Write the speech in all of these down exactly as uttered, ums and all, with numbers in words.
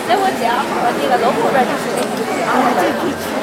那我只要我那个local registration，然后这可以去。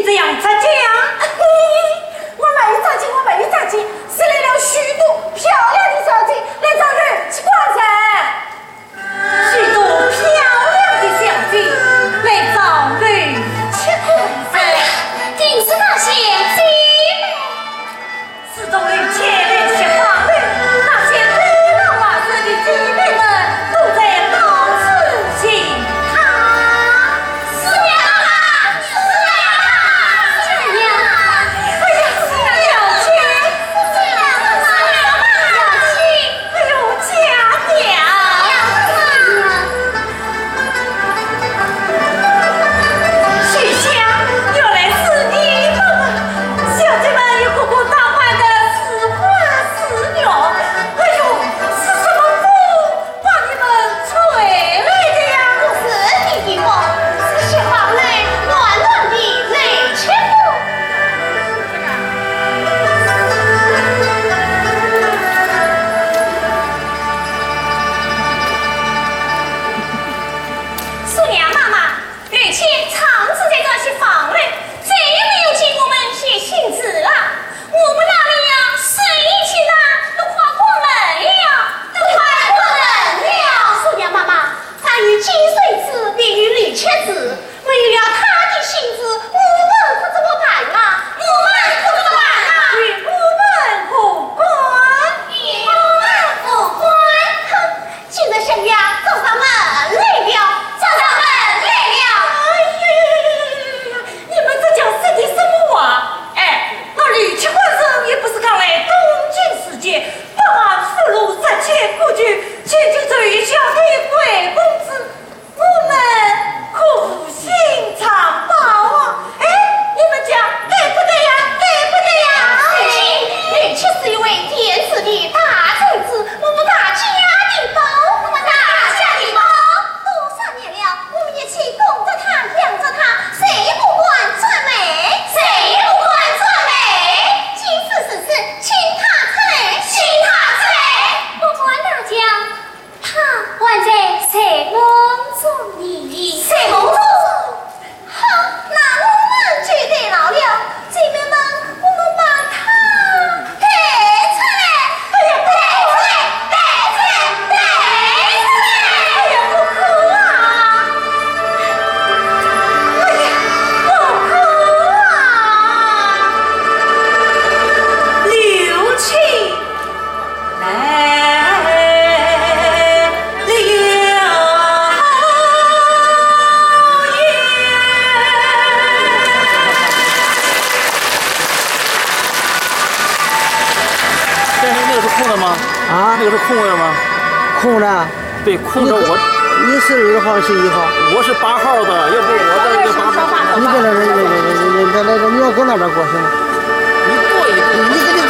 这样着急啊？我没有着急，我没有着急，是来了许多漂亮的小姐来找人去观赏。许多漂亮的小姐来找人去观赏。哎呀，定是那些姐妹。 自从刘乾、刘七、方六那些推郎卖仔的姐妹们都在到此寻他。四娘啊，四娘啊，四娘啊！哎呀，四娘，四娘啊，四娘啊，四娘啊！哎呦，家娘！许仙，原来是你们啊！小姐们一个个打扮得似花似玉，哎呦，是什么风把你们吹来的呀？不是地风，是雪花来暖暖的冷清风。 四娘妈妈，刘乾常住在这些房里，再也没有给我们写信纸了。我们那里呀，生意兴旺，都快关门了，都快关门了。四娘妈妈，凡有金水纸，便有刘乾字，没有了他的信纸，我们可怎么办啊？我们可怎么办啊？与我们无关。与我们无关。哼， 今日相爷找上门来了，找上门来了。哎呀呀呀呀呀呀！你们这叫说的什么话？哎，那刘七官人也不是刚来东京时节，八万俘虏，三千国舅，请求周瑜下地为公子，我们可无心肠吧？哎，你们讲对不对呀？对不对呀？刘七是一位典型的大才子， 我们大家的宝，我们大家的宝。多少年了，我们一起供着他，养着他，谁不管转霉？谁不管转霉？今日是事，请他出来，请他出来。不管大家，他还在睡梦中呢。睡梦中？ 好，那我们就对牢了，姐妹们，我们把他抬出来，哎呀，抬出来，抬出来，抬出来！哎呀，不可啊！哎呀，不可啊！刘七 来了。先生，那个是空的吗？啊？那个是空位吗？空的。 对，空着我。你是二号是一号？我是八号的，要不我在这个八号。你搁那，你要搁那边过去吗？你坐一坐。你搁那，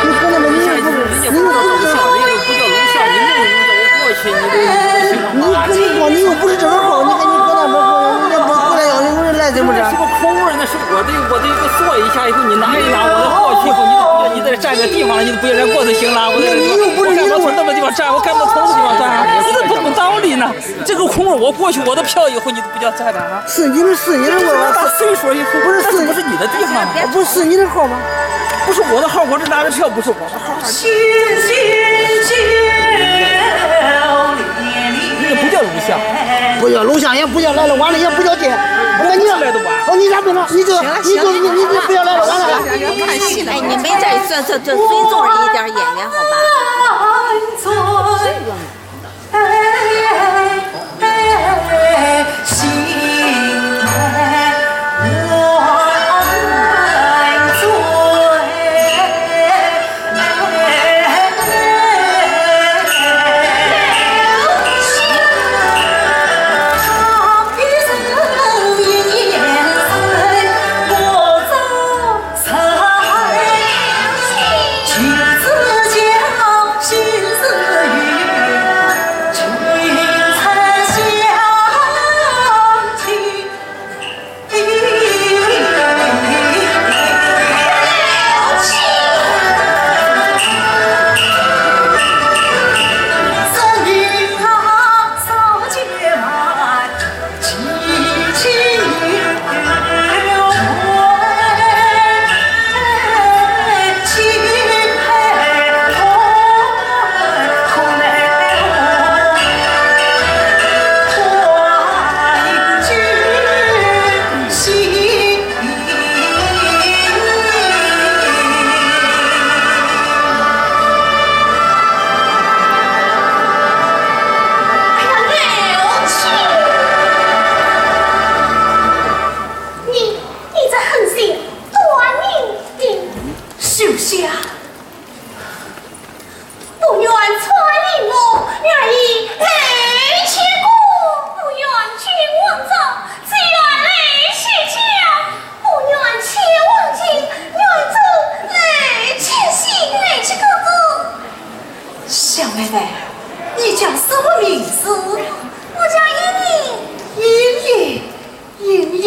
你搁那边，你又不是，你又不是，人家不叫录像，人家不叫录像，你弄一弄叫我过去，你这，你这行吗？你搁那过，你又不是这个号，你搁那边过，人家不过来要，你说赖怎么着？是个空位，那是我的，我的一个坐一下以后，你拿一拿，我再过去以后，你都不要，你在这占个地方了，你都不要让过就行了，我在这，你又不是，我干嘛从那么地方占，我干嘛从这地方占啊？这不同道理呢。 这个空位我过去，我的票以后你都不叫占了啊？是你的，是你的，我大岁数以后，不是，那是不是你的地方？不是你的号吗？不是我的号，我这拿着票不是我的号。那不叫录像。不叫录像，也不叫来了完了，也不叫点。那你，来的吧？哦，你咋不能？你就，你就，你，你，你不要来了完了。看戏呢，哎，你们这这这这尊重人一点演员好吧？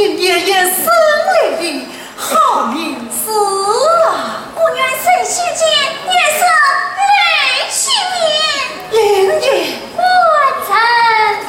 爷爷生来的好名字啊。我愿神仙见，也是雷劈面。灵验。官人。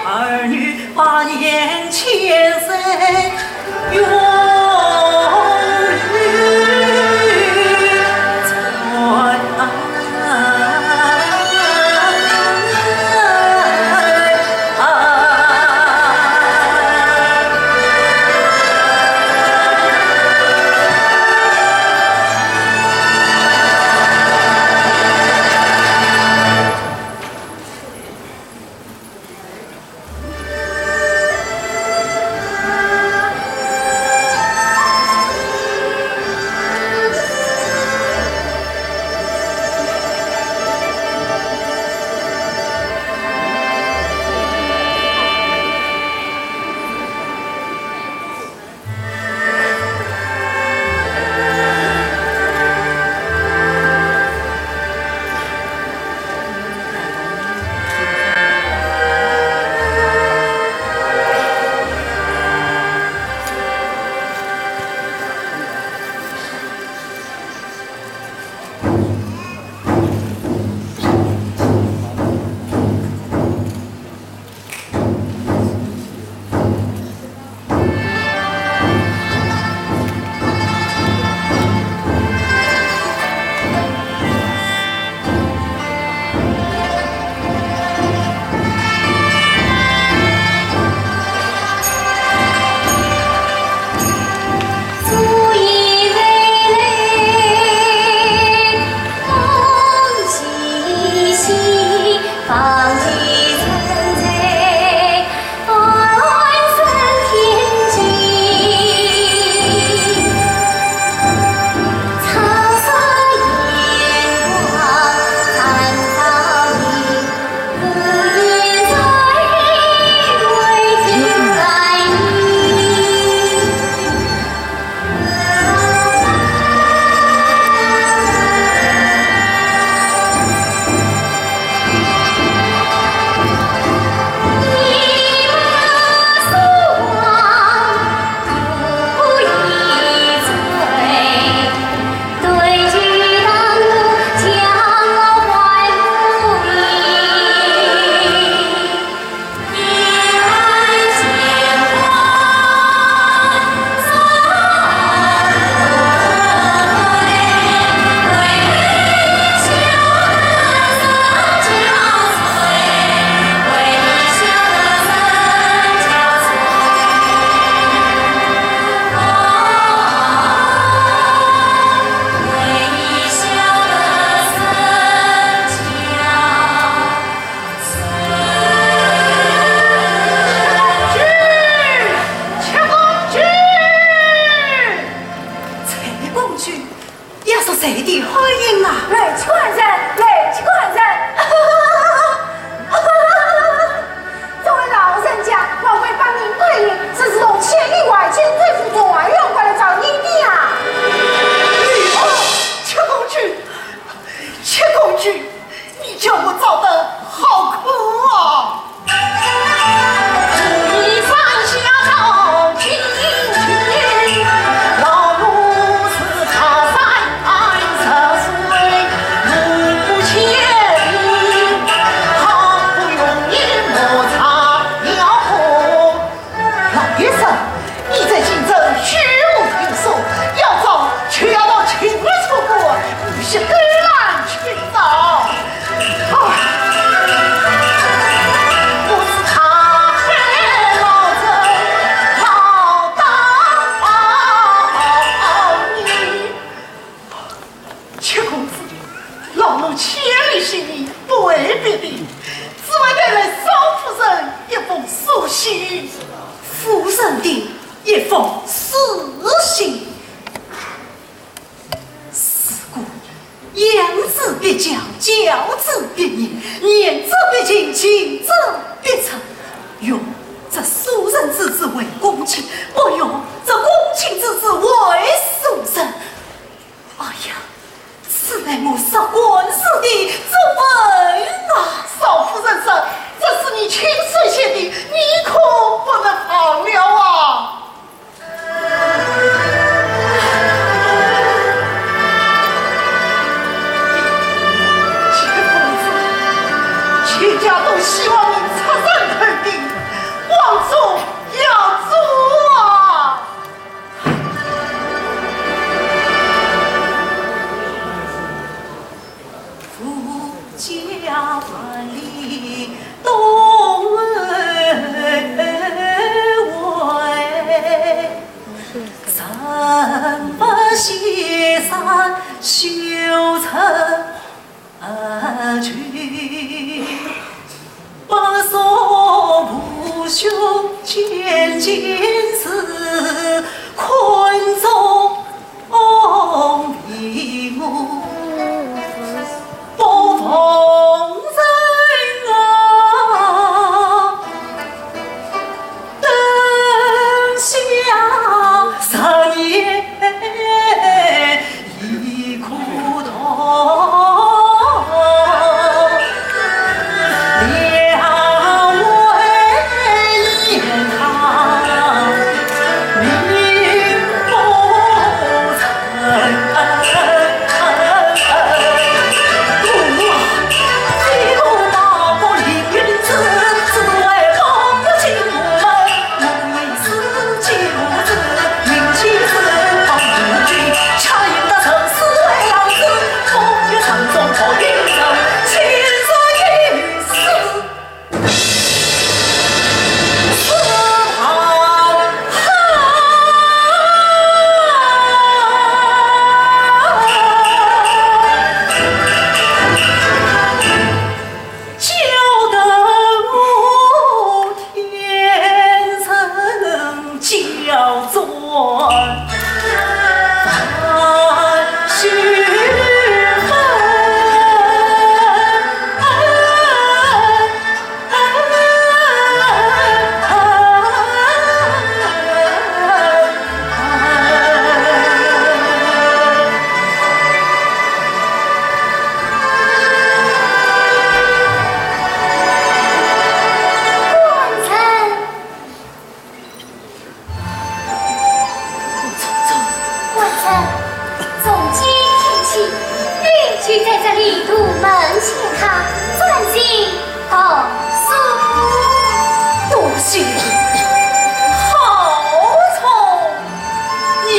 儿女百年千岁，永垂传。陈公子，也是谁的好音啊？来，官人，来，官人。这位老人家，老贵百年光阴，真是从千里外间对付状元过来找你的呀。哦，陈公子，陈公子，你叫我找得好苦啊！老爷说，你在京城居无定所，要找就要到秦淮楚国，你是更难寻找。唉，我是大海老贼，老大你。 陈公子，老奴千里寻你，不为别的，只为带来少夫人一封书信。夫人的一封书信。自古言之必较，教之必严，言者必信，近者必称。用这书信之子为公卿，不用这公卿之子为书信。 哎呀，此乃我杀官时的作文啊！少夫人说，这是你亲手写的，你可不能放了啊！秦公子，全家都希望你出人头地，今日看中的我，不逢人啊，灯下十年 一苦痛，两位年堂，命不曾。叫得我天人交战，万心恨。 官人，从今天起，你就在这里独门闲客，专心读书。多谢好处呀！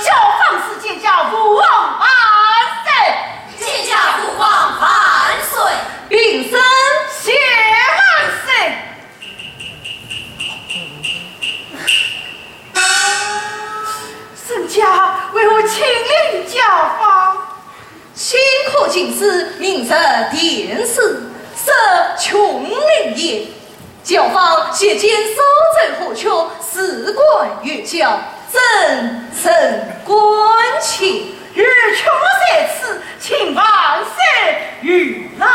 教坊是见驾父王万岁！见驾父王万岁！平身谢万岁！沈家为何亲临教坊？ 新科进士，名日殿试，是琼林县。教坊席间苏州河曲，士官乐教，真正官情。有曲在此，请万岁御劳。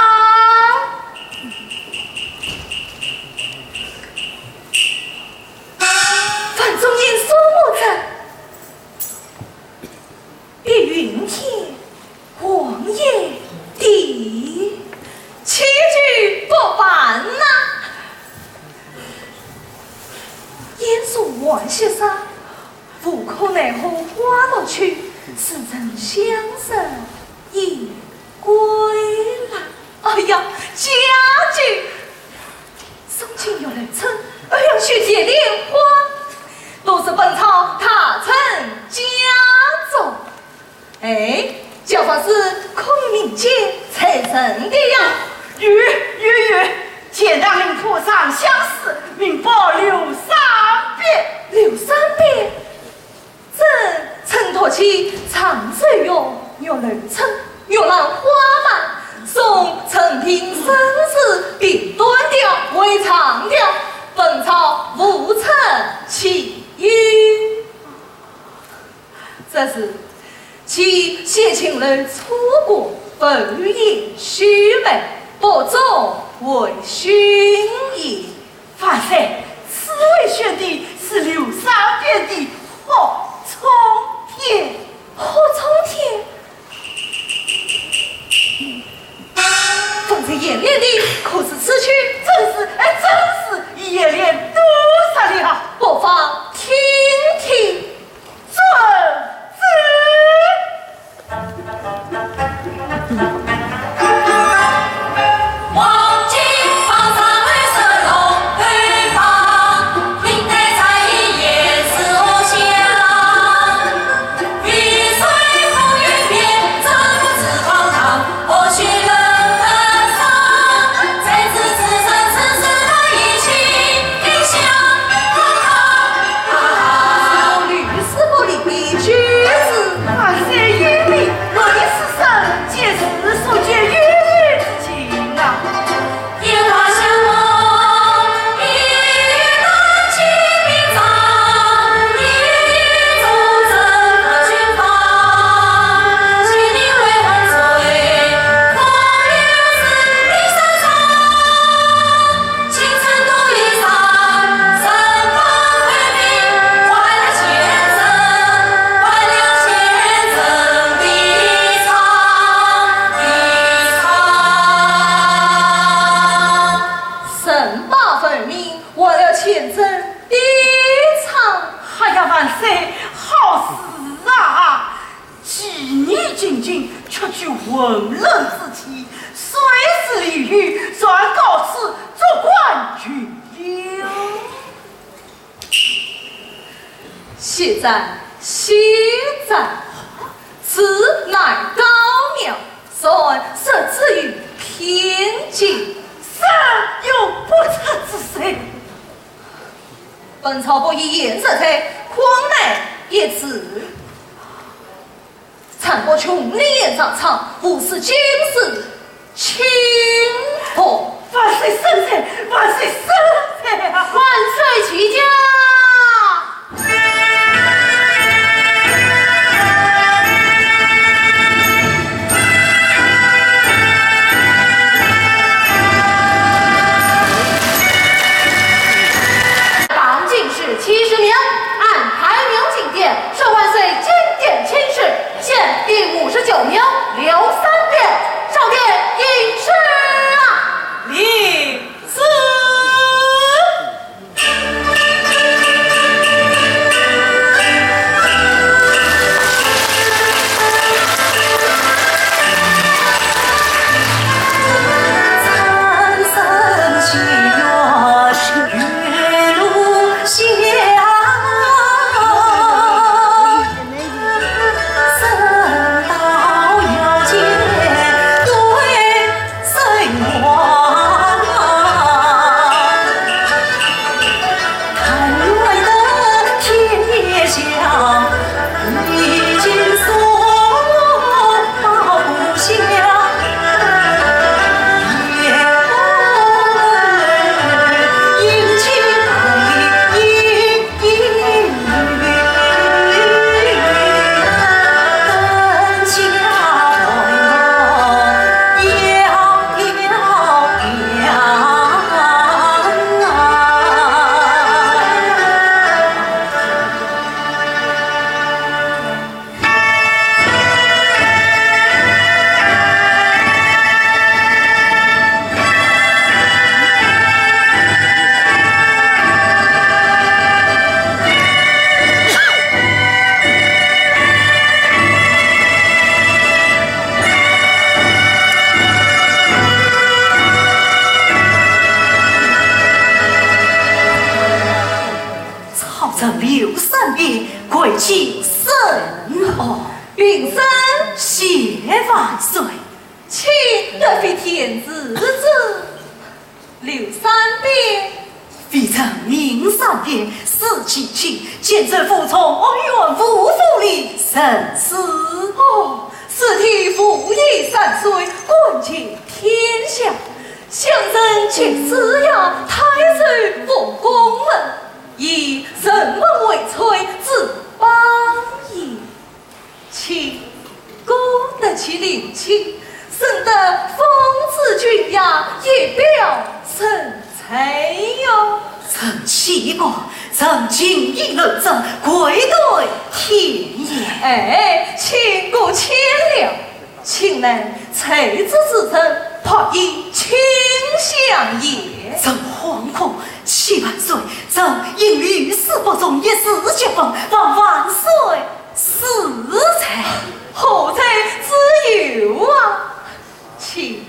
烟送晚霞山，无可奈何花落去，似曾相识燕归来。哎呀，佳句！送君玉楼春，又要许蝶恋花，都是本朝大臣佳作。 哎，叫法是孔明间才成的呀。有，有，有，钱塘令婆常相思，命报刘三变。刘三变？朕曾托起常寿玉楼春，玉兰花满，送陈平生死并断掉为长调，本朝无出其右。 这是其先秦人楚国文言须眉，不中为训也。万岁，此位选的是刘三变的霍冲天。霍冲天？方才演练的可是此曲？正是，哎，正是，演练多少了？不妨听听。 传旨。律师不理的句子。万岁英明，我的师生皆是所见有之情啊。臣罢分明，还了千真的唱。哎呀，万岁，好诗啊！ 几年进京，却具混乱之气，虽是李煜，仍告辞，做官去了。谢哉，谢哉，此乃高妙，然失之于偏见。是，有不测之事。本朝不以言色彩，匡乃一字。 唱歌穷理演唱唱，无视今世清风。万岁圣裁，万岁圣裁啊！万岁起驾！当今是七十名，按排名进殿， 受万岁金殿亲事，献第五十九名刘三变，上殿应试啊！领旨。臣刘三变跪见圣皇。哦，平身。谢万岁。 卿若非天子之子，刘三变。微臣闵三变，字季卿，建州府中安远吴府里人氏。哦，此地无以山水，冠绝天下。乡人皆知呀，太守奉公门，以人文为炊之邦也。 卿，姑得其令亲，深得封子君呀，一表人才哟。臣岂敢，臣今已入朝，跪对天也。哎，卿过谦了。卿乃才子之臣，白衣卿相也。臣惶恐，启万岁，臣因遇事不忠，一时激愤，望万岁 恕罪。何罪之有啊？卿，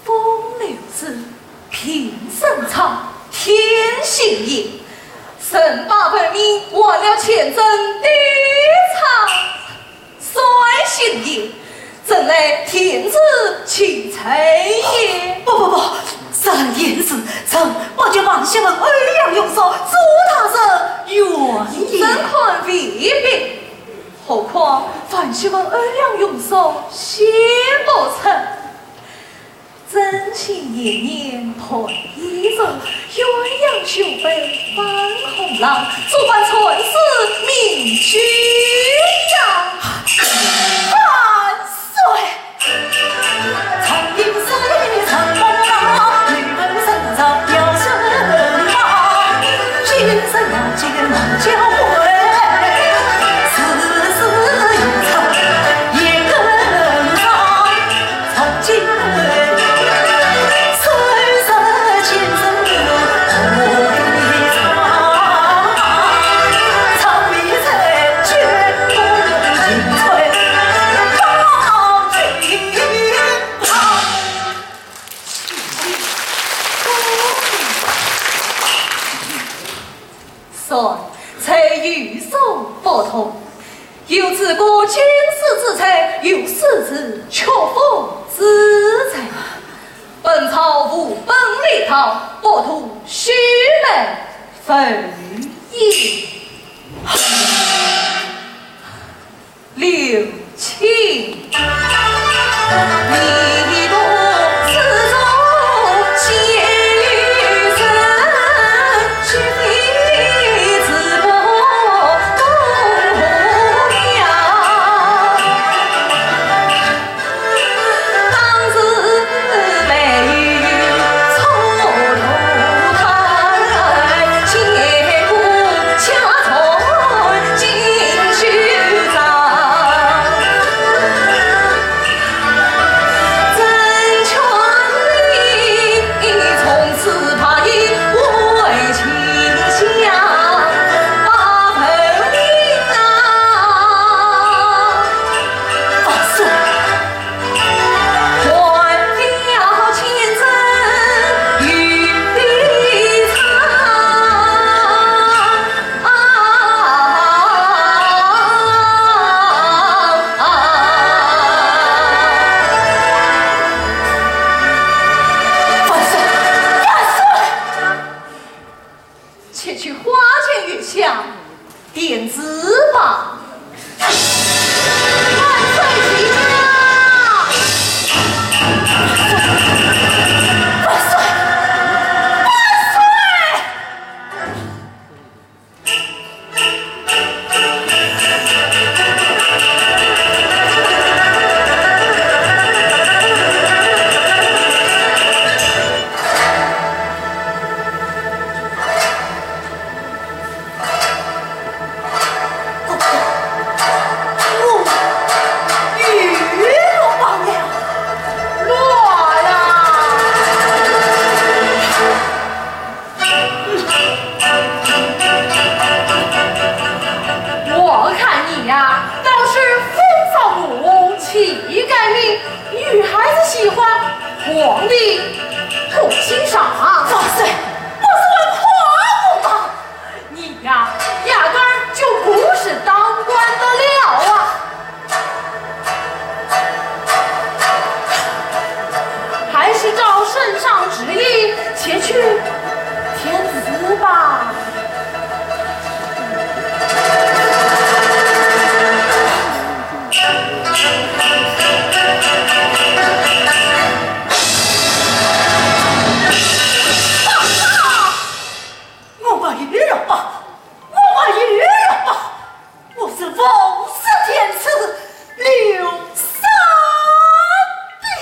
风流子，平生昌，天性也。臣八百名，完了前阵的昌，率性也。 朕乃天子其才也。不不不，臣言是，臣不及王宣文、欧阳永寿、朱大人远也。朕看未必，何况王宣文、欧阳永寿先不曾。朕心念念，盘衣袖，鸳鸯袖背放孔浪， 这般传世名句呀。万岁！说，才有所不同。 有志过军师之才，有四字曲风之才。本朝无本立道，不图虚名浮也。刘卿。 且去花前月下，点子吧。万岁！万岁！万岁！ 我看你呀，倒是风骚舞，气概明，女孩子喜欢，皇帝不欣赏。万岁，不是我夸我吗？你呀，也吧，我们也要吧，我是奉旨天赐刘三爷。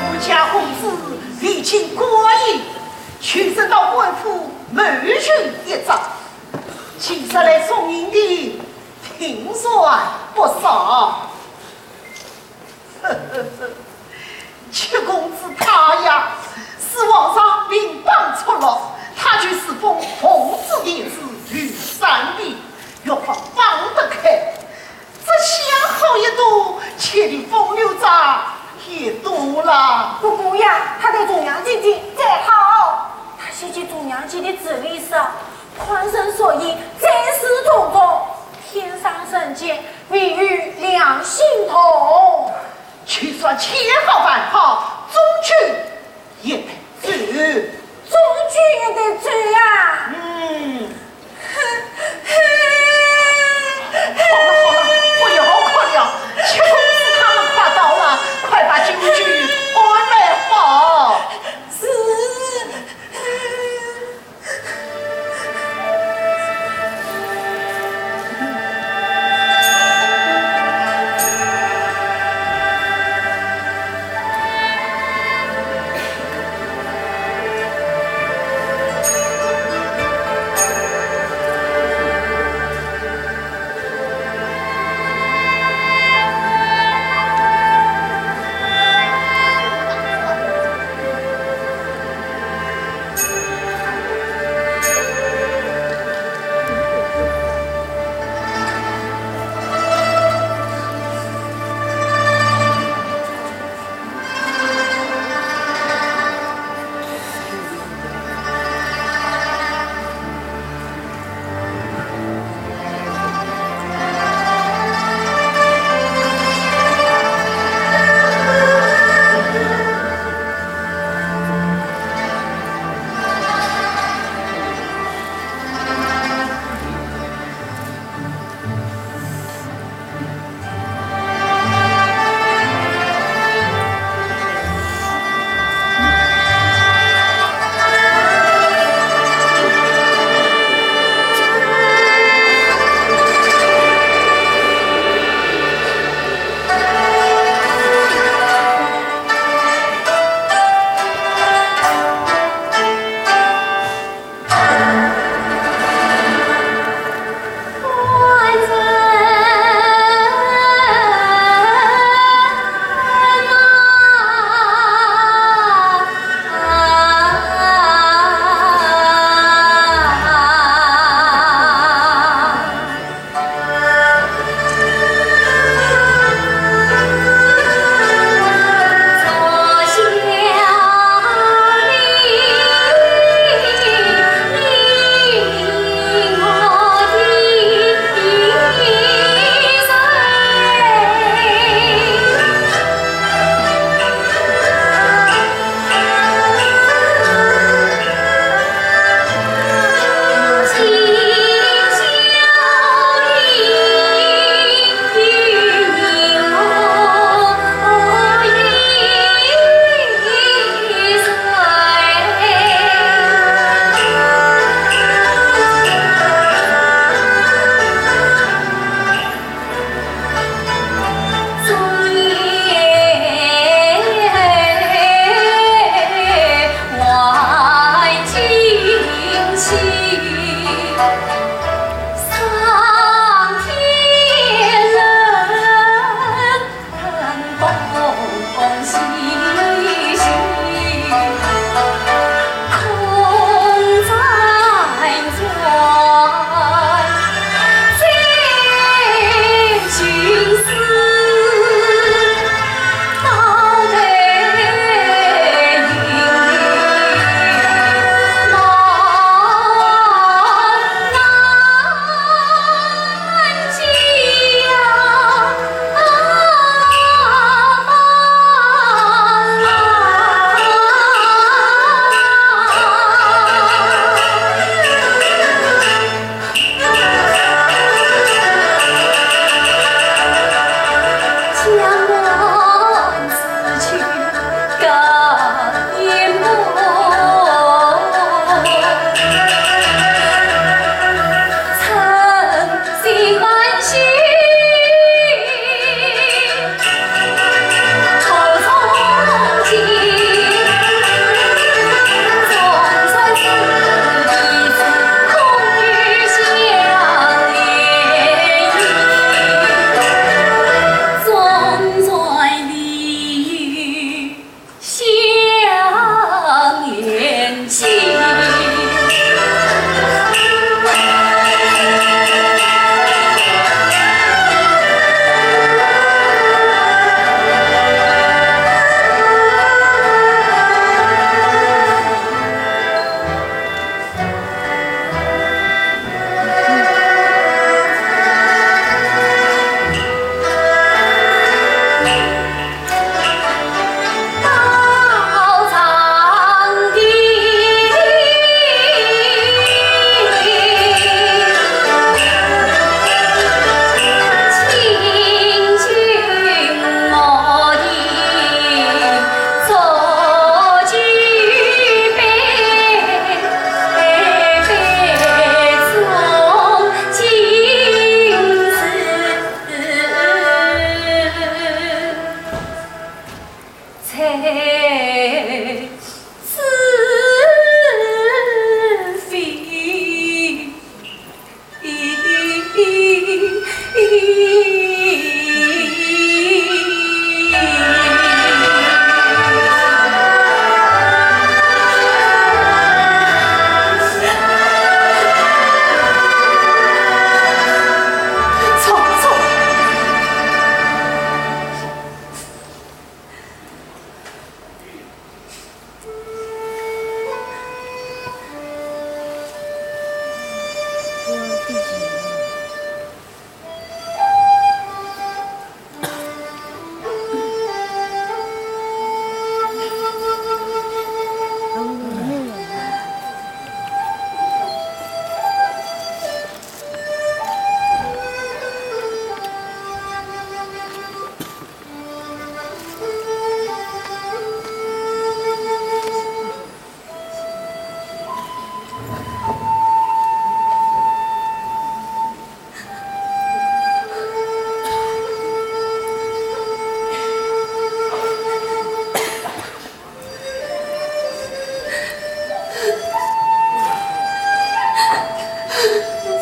我家公子未经过意，就得到官府谋求一遭，今日来送人的，定然不少。 七公子他呀，是皇上另邦出落，他就是奉皇子弟子刘三爷，越发放得开。这下好一多，前头风流债也多了。不过呀，他对众娘姐姐再好，他想起众娘姐姐的嘴里说， 宽生所以，再世种种，天上人间，唯有两心同。就算千好万好，终究也得走。终究也得走啊。嗯。好了好了，不要哭了，七公子他们快到了，快把金居安排好。是。 我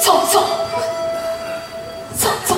走，走，走，走。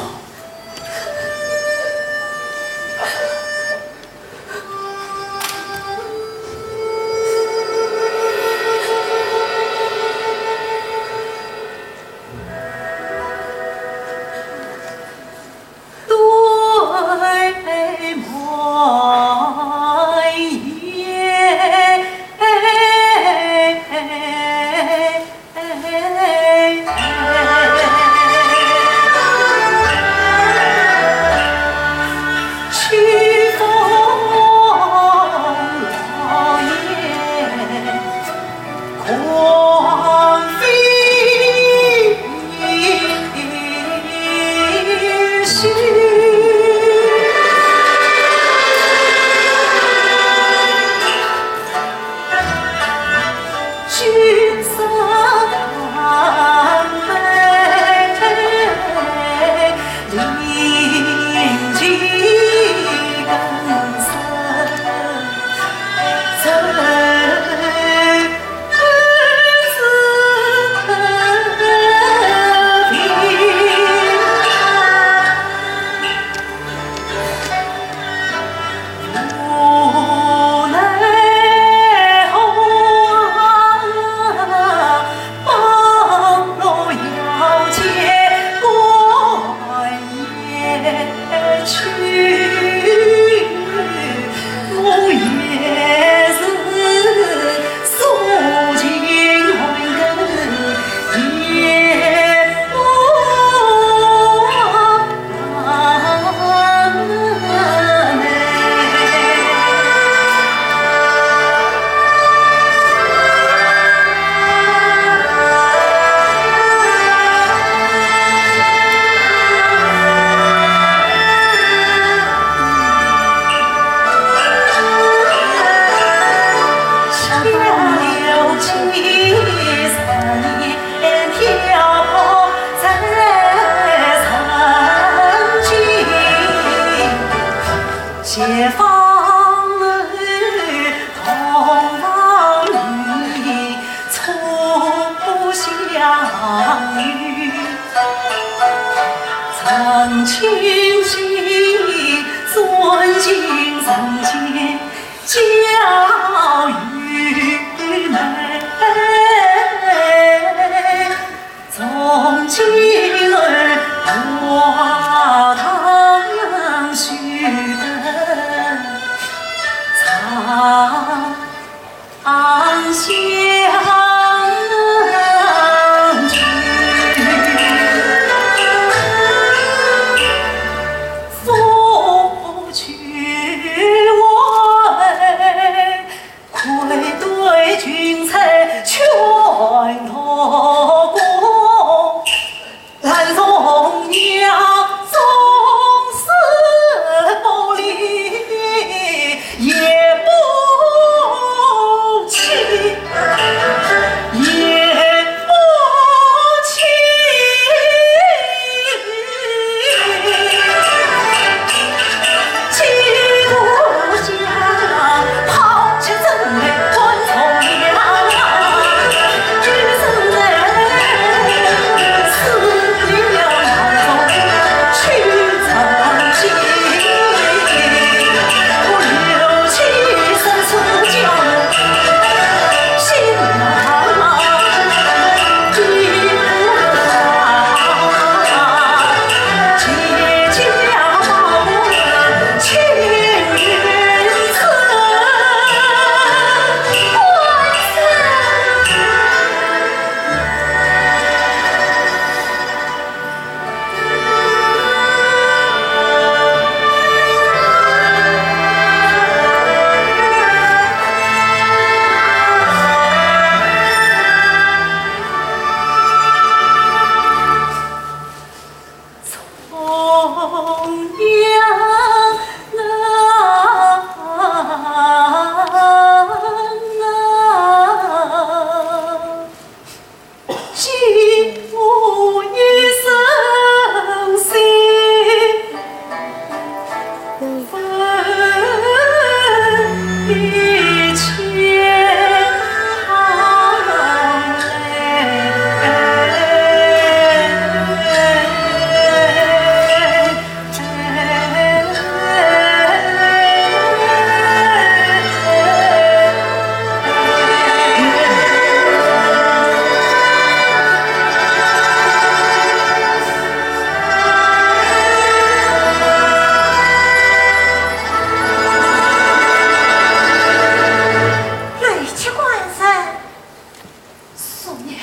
姑娘，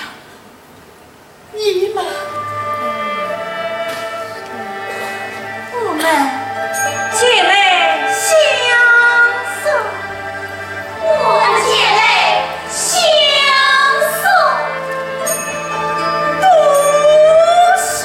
你们，我们姐妹相送。我们姐妹相送。多谢。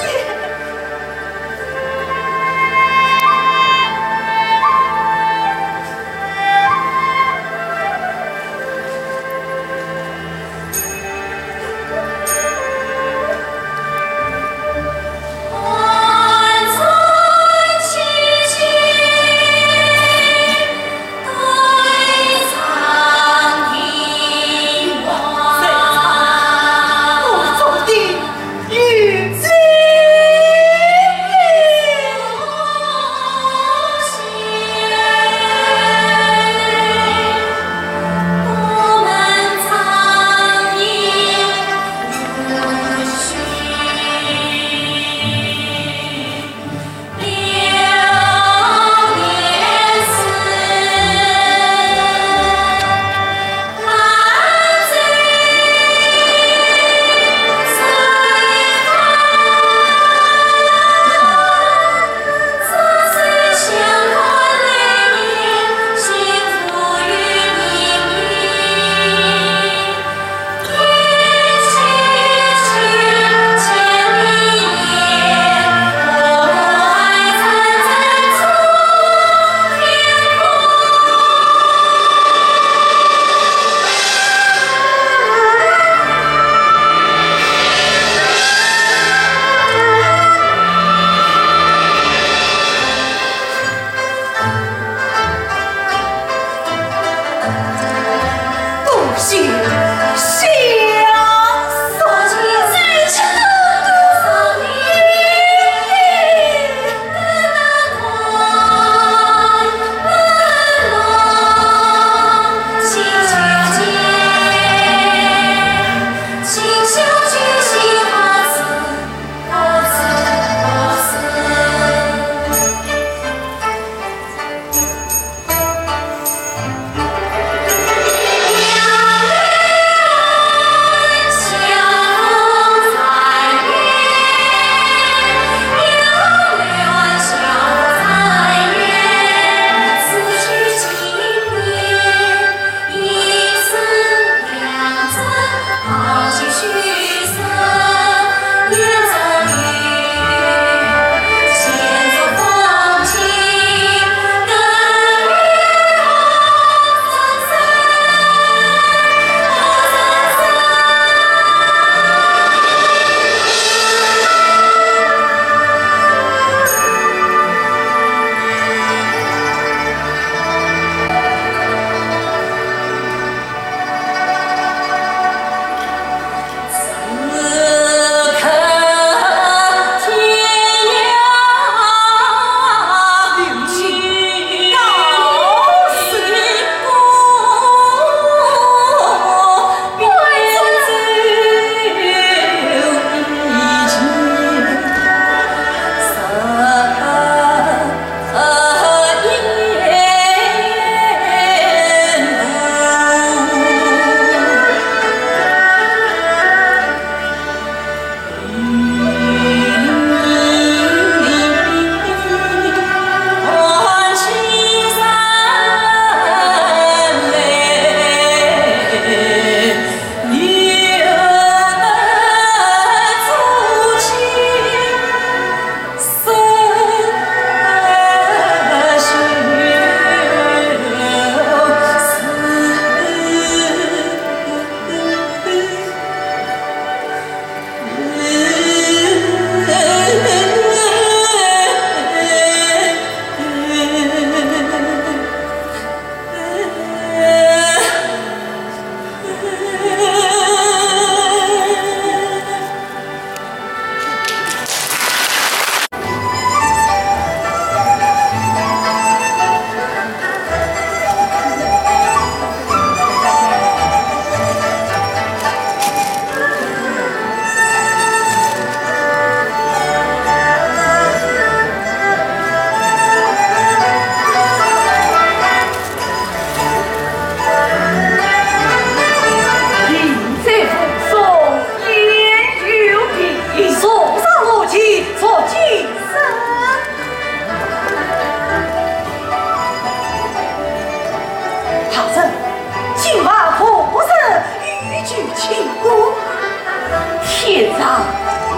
多谢相送。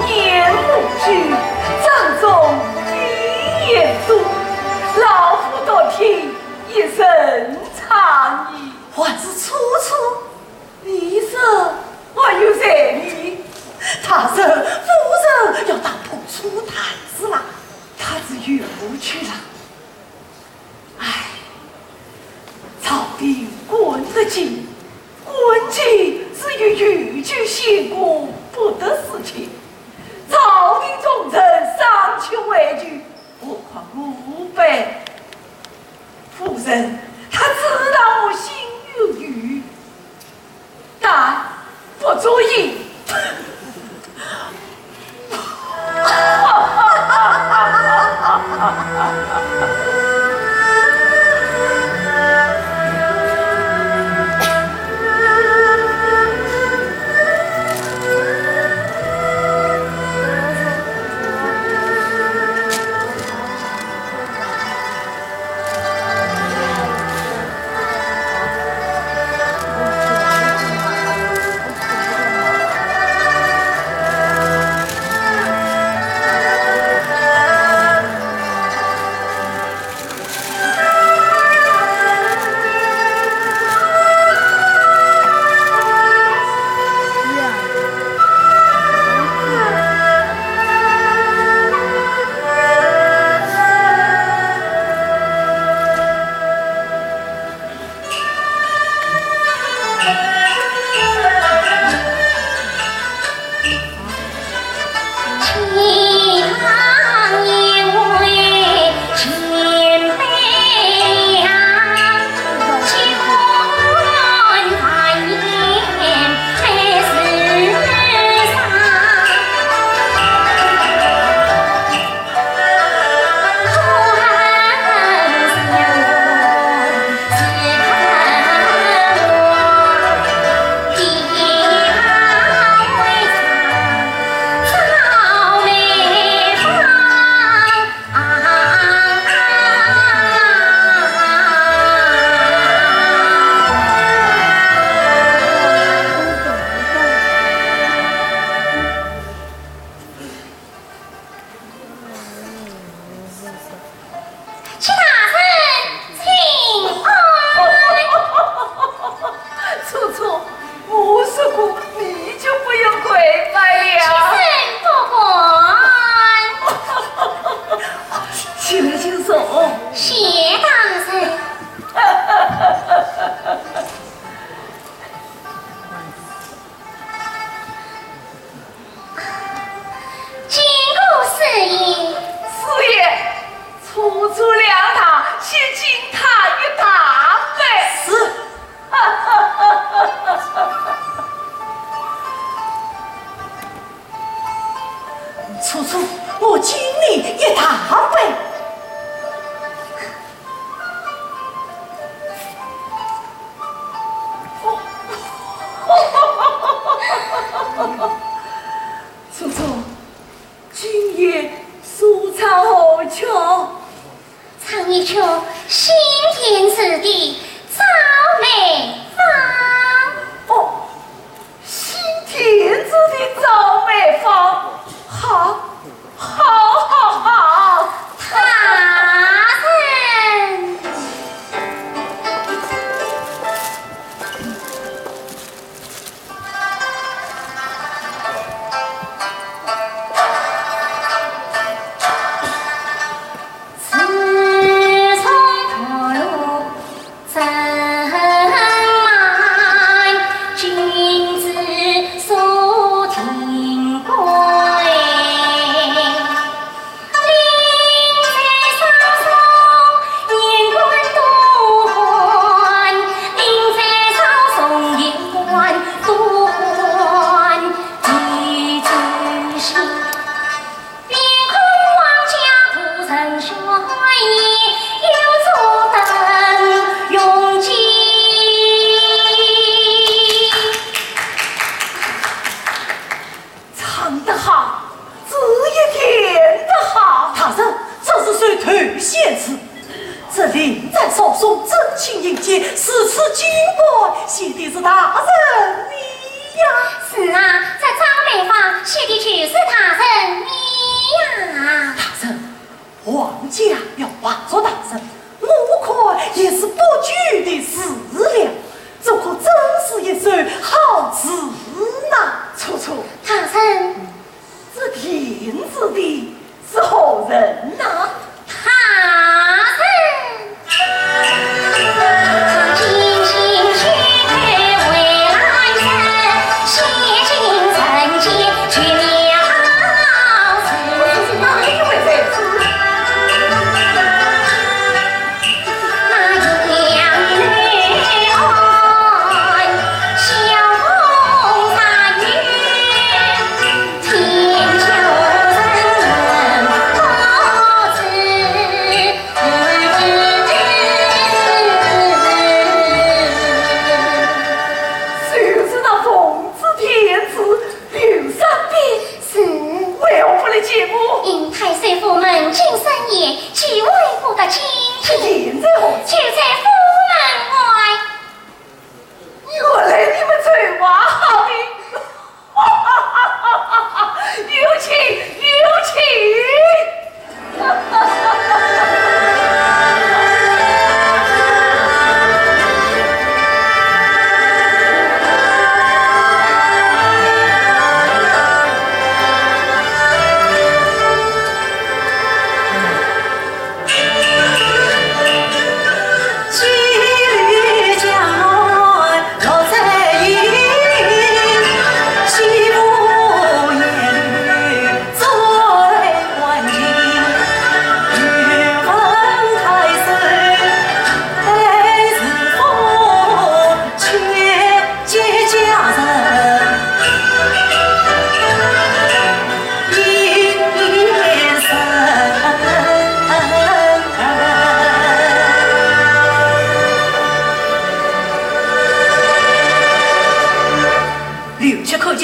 年不居，正中第一座，老夫独听，一人唱矣。还是楚楚，你说还有谁呢？大人，夫人要到潼关弹词啦，她自远方去了。唉，朝廷管得紧， 管制只有越剧仙官不得事情，朝廷重臣尚且畏惧，何况吾辈？夫人，她知道我心有余，但不足以。 请大人请安。楚楚，我说过你就不用跪拜了。臣不敢。起来，请坐。谢大人。 见过师爷。师爷，楚楚两堂，先敬她一大杯。是。楚楚，我敬你一大杯。 楚楚，今夜所唱何曲？唱一曲新填词的《照梅芳》。哦，新填词的《照梅芳》，好， 好，好，好。大人。唱得好，子夜填得好。大人，这是谁头写字？这临斩少松，真情应节，如此金贵，写的是大人你呀。是啊，这《照梅芳》写的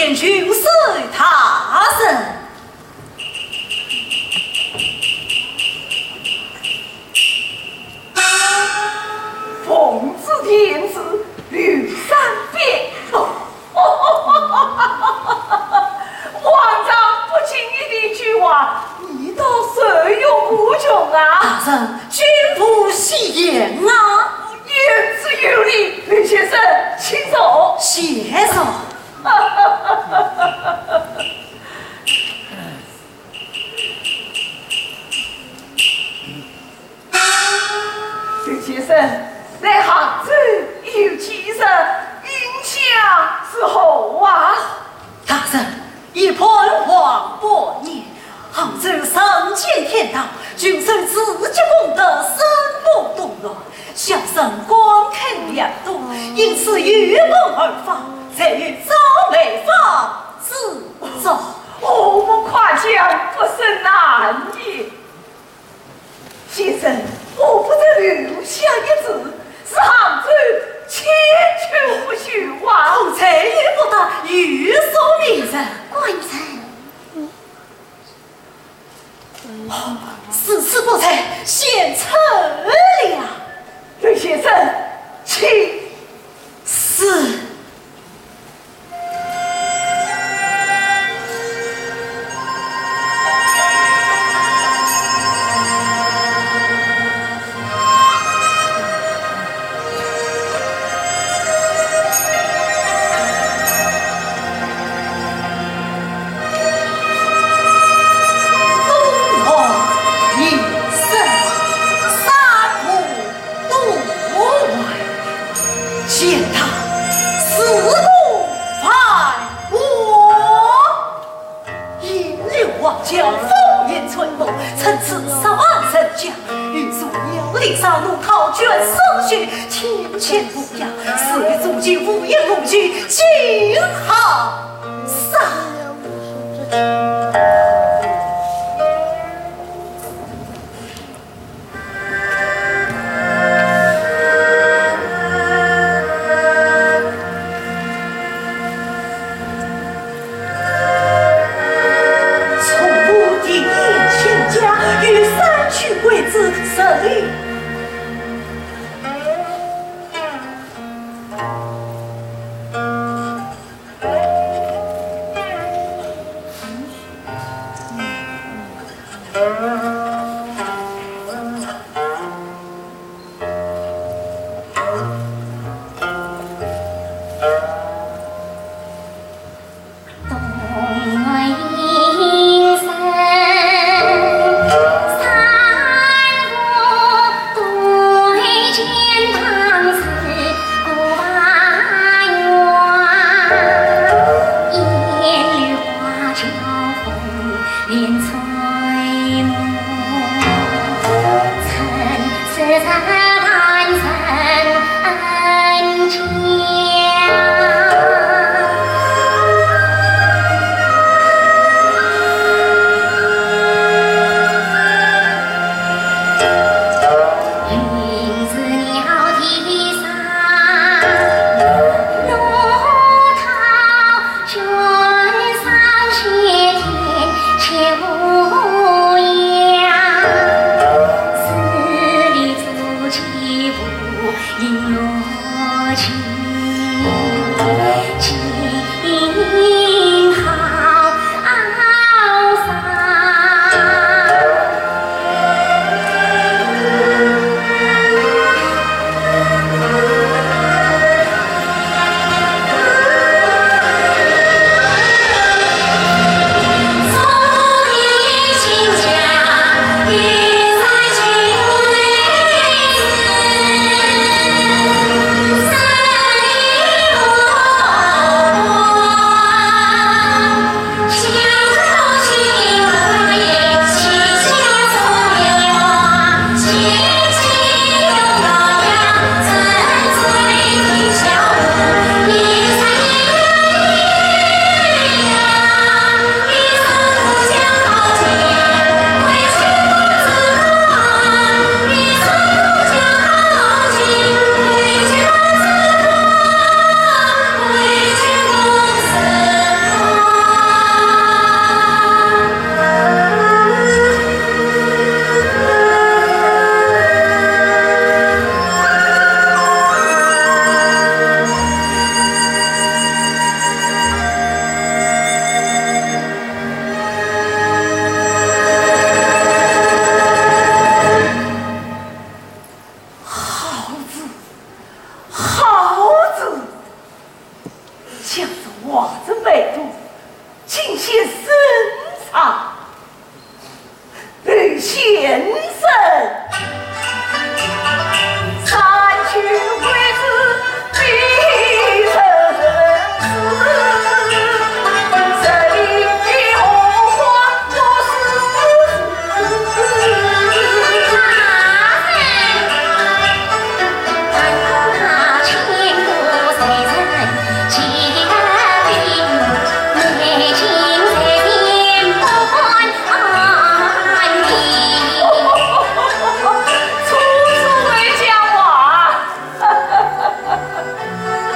见军师大人。奉旨天子刘三变。皇上不经意的一句话，你倒受用无穷啊！大人，军无戏言啊。言之有理，刘先生，请坐。谢上。刘先生，来杭州有几日，印象如何啊？大人，一盘黄半年，杭州人间天堂，群生自家功德，生不动乱，小生官坑良多，因此有功而返，才有朝来访之兆。哦，我们夸奖不胜难也。 先生，我不曾留下一字，是杭州千秋不朽啊！奴才也不得有所名人。官人。哦，如此不才，先撤了。刘先生，请。是。 都外，见他四顾繁华。引流黄桥，风云吹落，乘此十万人将，欲作鸟兽山路，讨卷诗书，千千无涯，是与诸侯无言无语，今何日？ 从无地言亲家，与山区桂枝十里。先生啊，刘先生。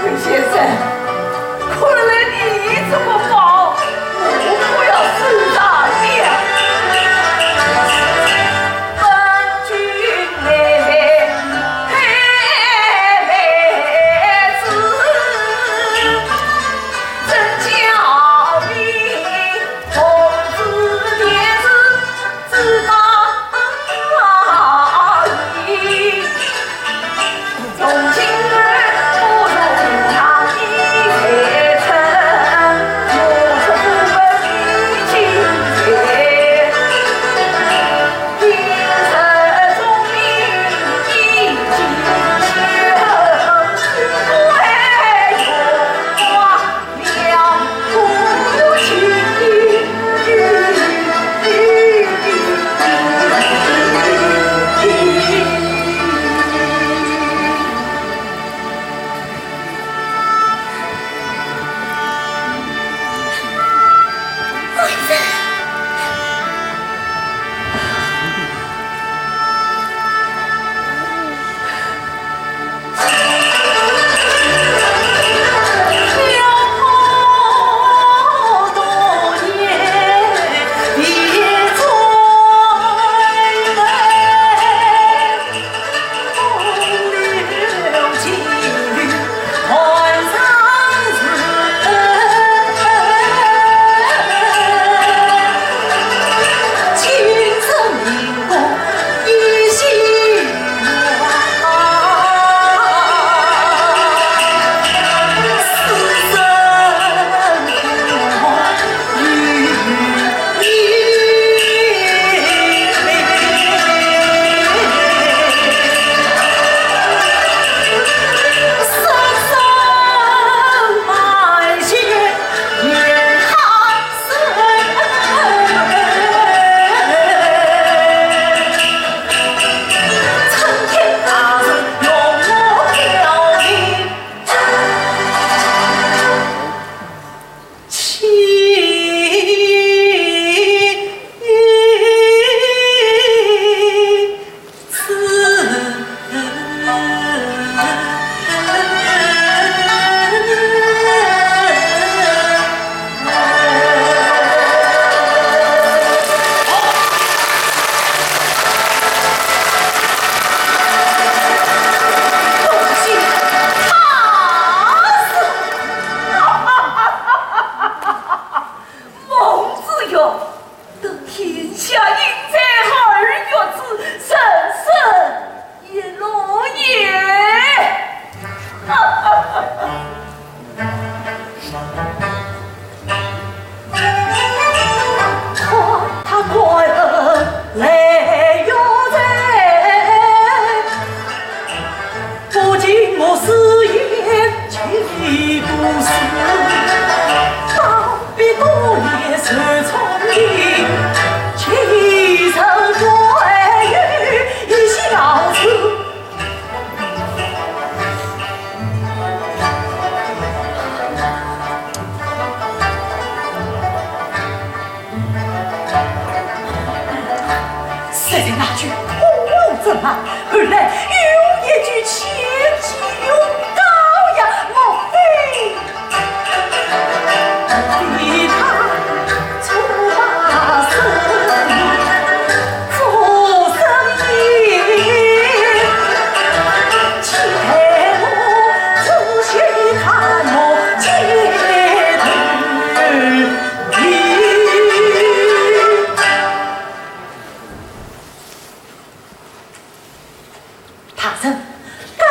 刘先生，看来你这个包，我可要收藏了。孟子哟，得天下英才二月之，人生一乐也。谁在那句空中震撼？原来有一句千金高呀，莫非？大人，刚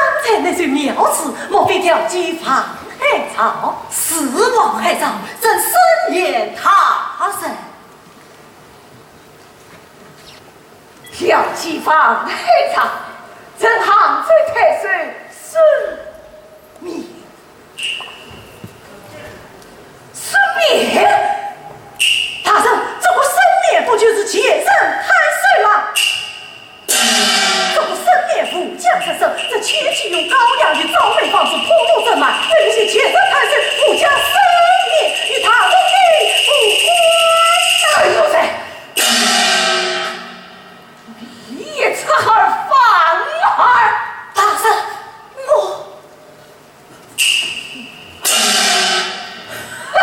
调戏方海丈，任杭州太守孙勉。孙勉？大人，这个孙勉不就是前任太守吗？这个孙勉无家可归，这千金用高粱与赵梅芳是破土震嘛，那些前任太守不讲孙勉与大人的无关啊！哎呦喂！ 你也出尔反尔！大人，我……哼！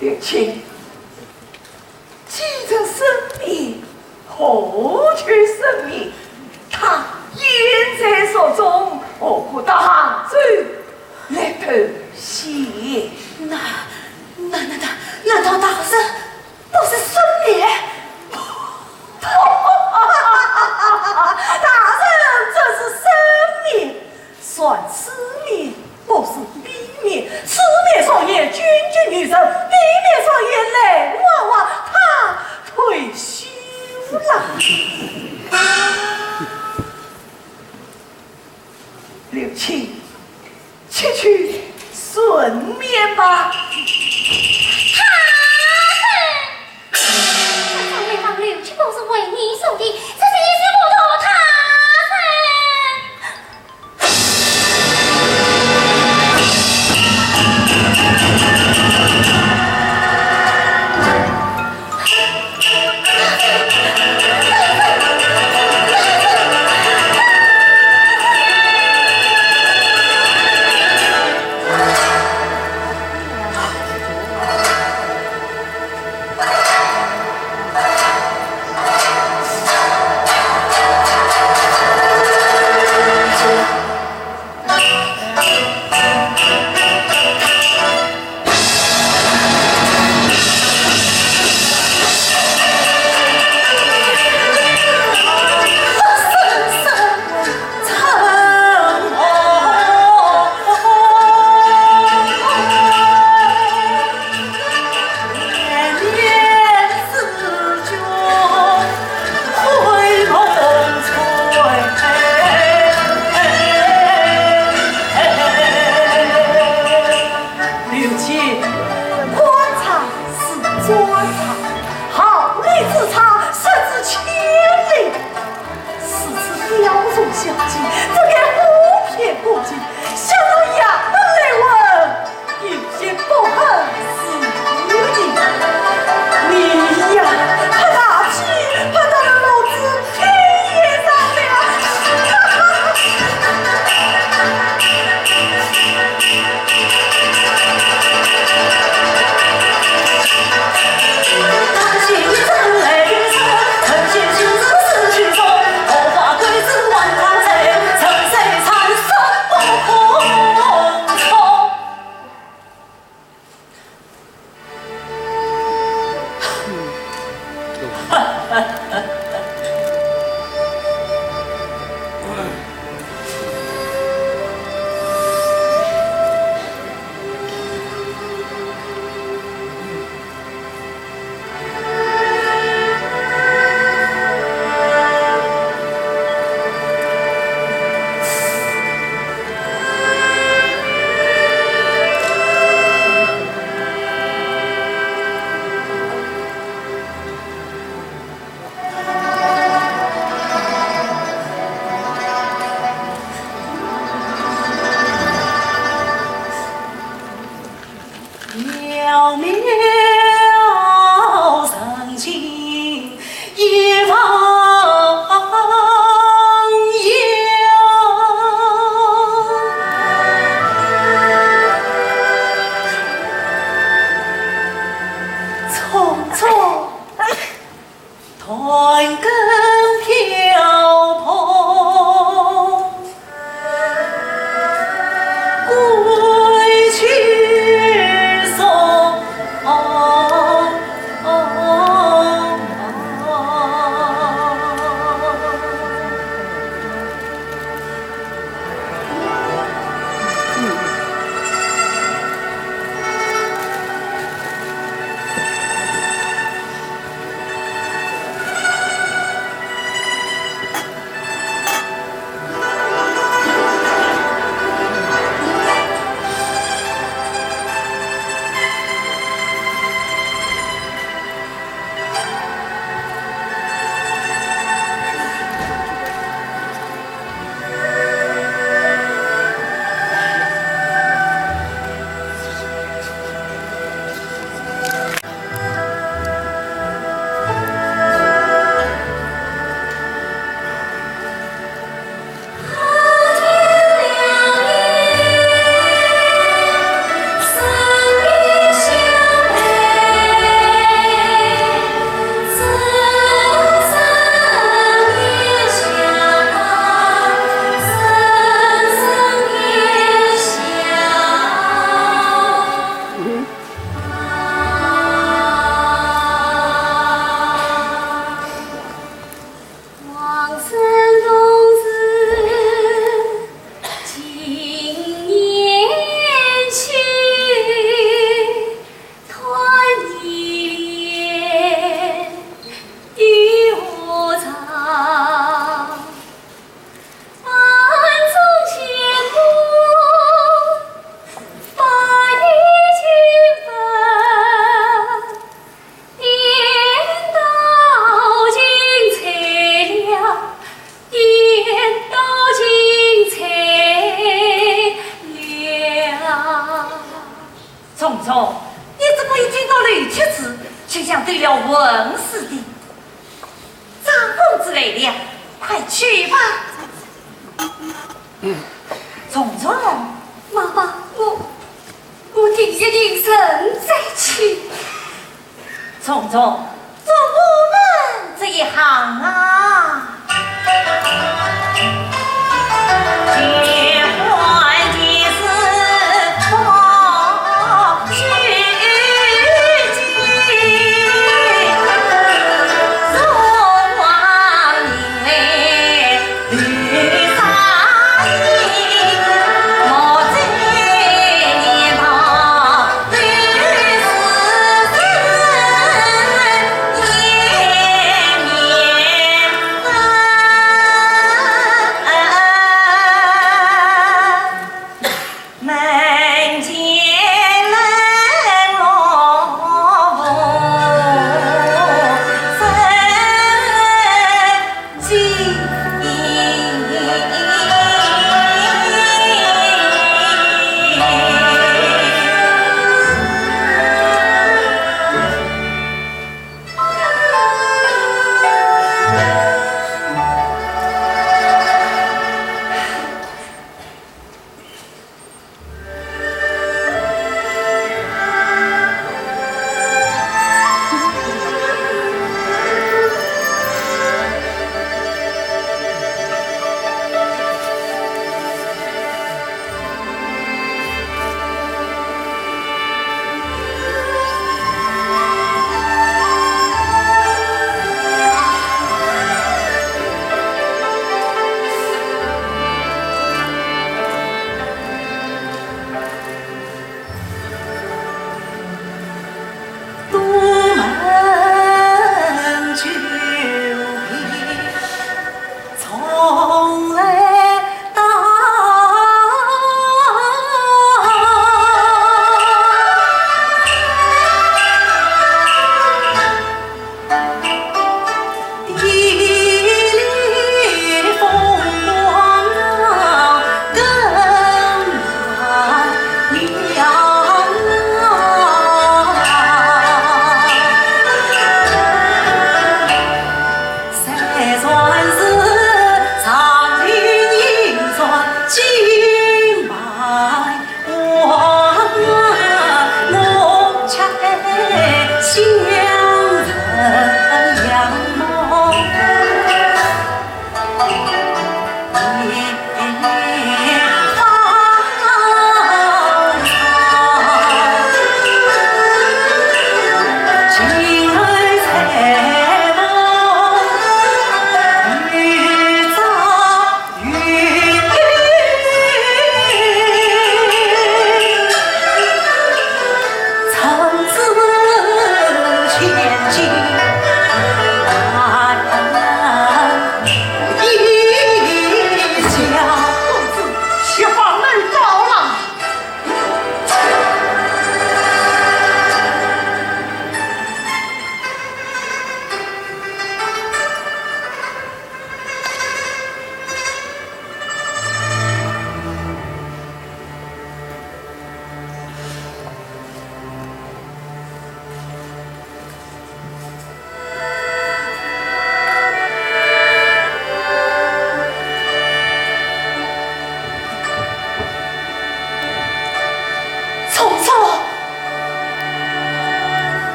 刘卿，既然孙勉，何求孙勉？他远在獄中，何苦到杭州来投降？那，那，那，那，难道大人 不是孙勉？大人，这是孙勉，算此勉不算彼勉，此勉双眼炯炯有神，彼勉双眼泪汪汪，他退休了。刘卿， 去去顺免吧。他是，这张梅芳刘卿不是为你送的，这是一些不妥他人。刘卿，官场是官场，好礼之差，失之千里。此次雕虫小技，怎敢不偏不倚？想到衙门来问，有些不合时宜。你呀，拍马屁，拍到了老子累了，快去吧。虫虫，妈妈，我，我定一定神再去。虫虫，做我们这一行啊，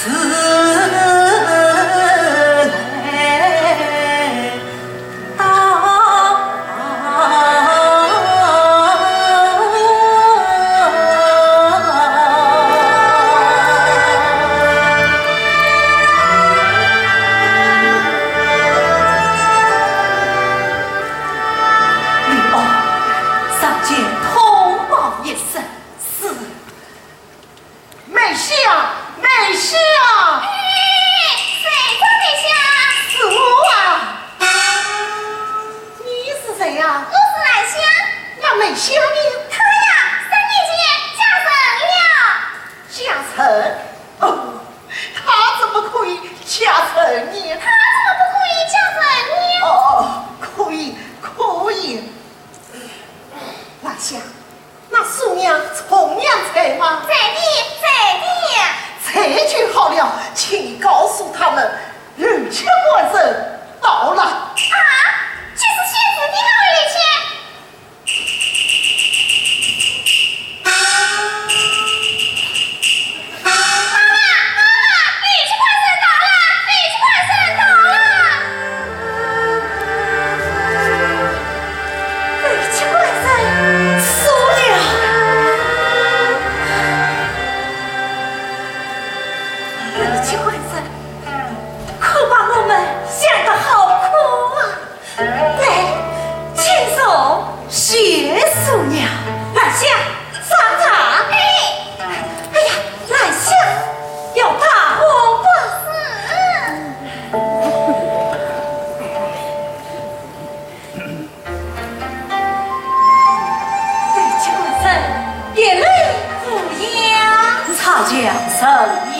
刘翁，上前通报一声。是。 梅香，梅香！哎，谁在梅香？是我啊。你是谁呀？我是兰香。那梅香呢？她呀，三年前嫁人了。嫁人？哦，她怎么可以嫁人呢？她怎么不可以嫁人呢？哦，可以，可以。兰香， 那叔娘、从娘在吗？在的，在的。这就好了，请你告诉他们，刘七官人到了。啊，就是现在的那位刘七。妈妈，妈妈，刘七官人到了，刘七官人到了。 刘七官人，叔娘。刘七官人，可把我们想得好苦啊！来，请坐。谢叔娘。兰香，上茶。哎，哎呀，兰香，要打我吧。是。 刘七官人，别来无恙。差强人意。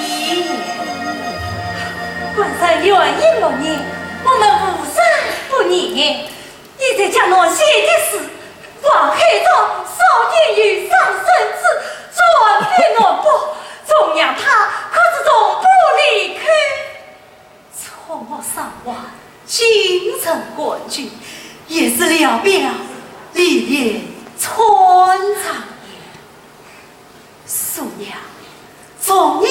官人愿意默念，我们无人不念。你在江南写的诗，黄海庄少年游，上生子，转入南北，从娘她可知从不离开。 错误伤亡，精神困顿，也是聊表历练春长夜。叔娘，从娘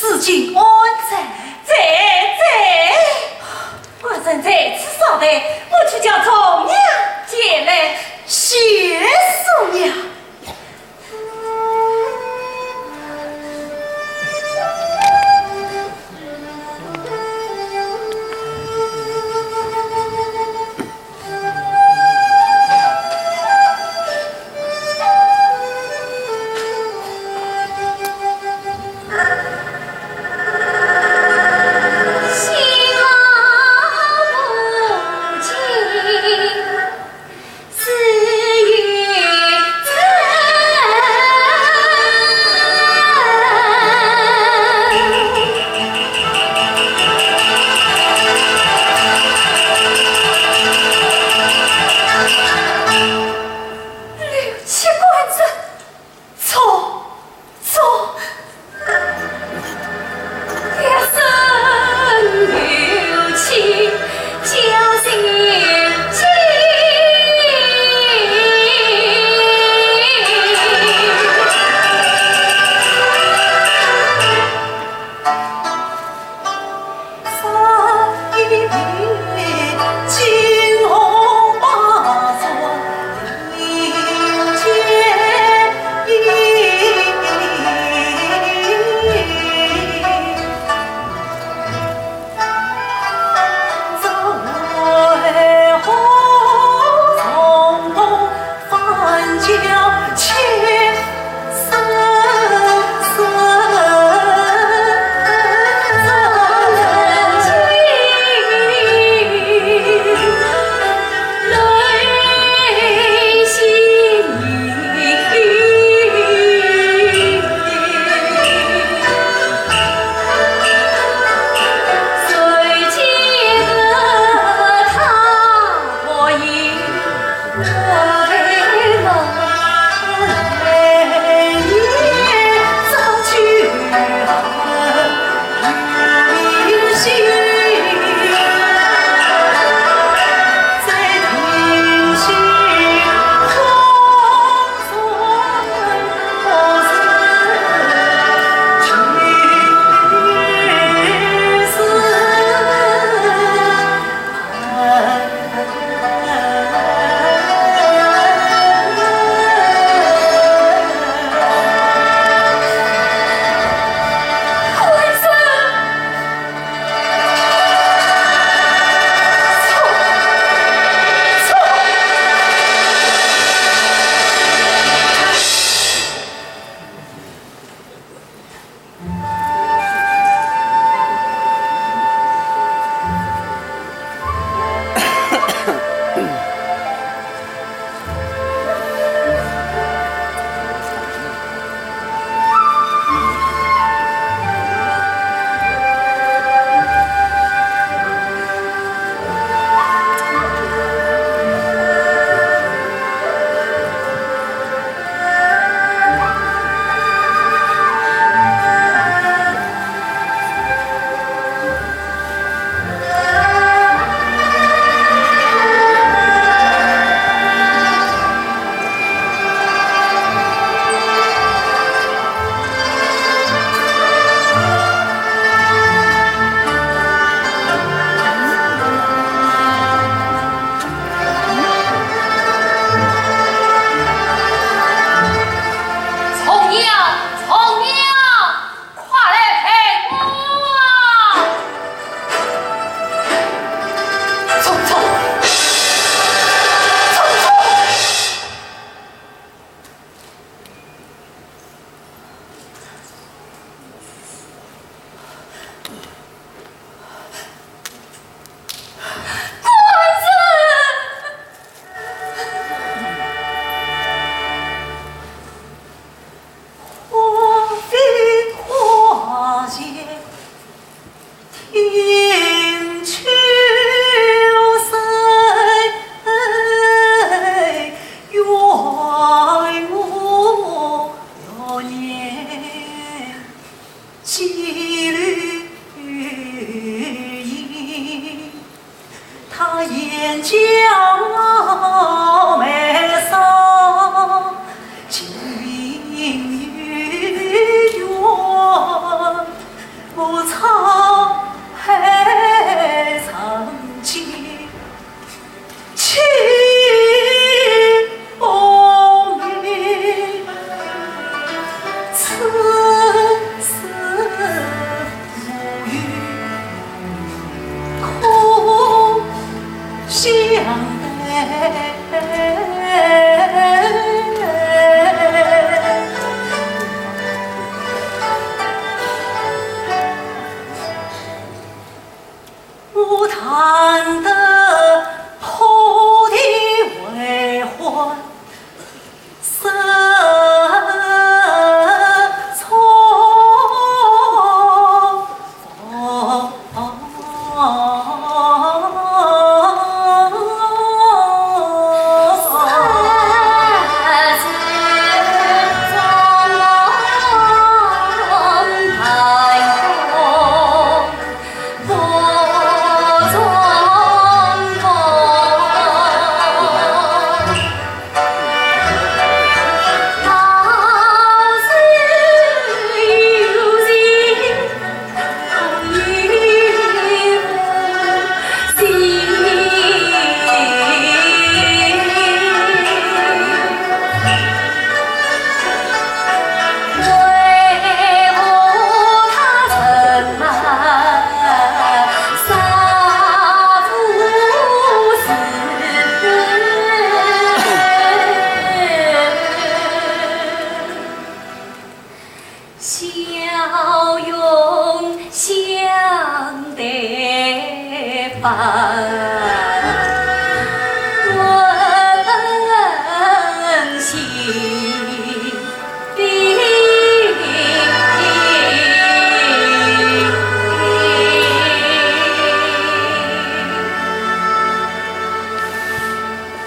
如今安在？在，在。官人在此稍待，我去叫从娘前来。谢叔娘。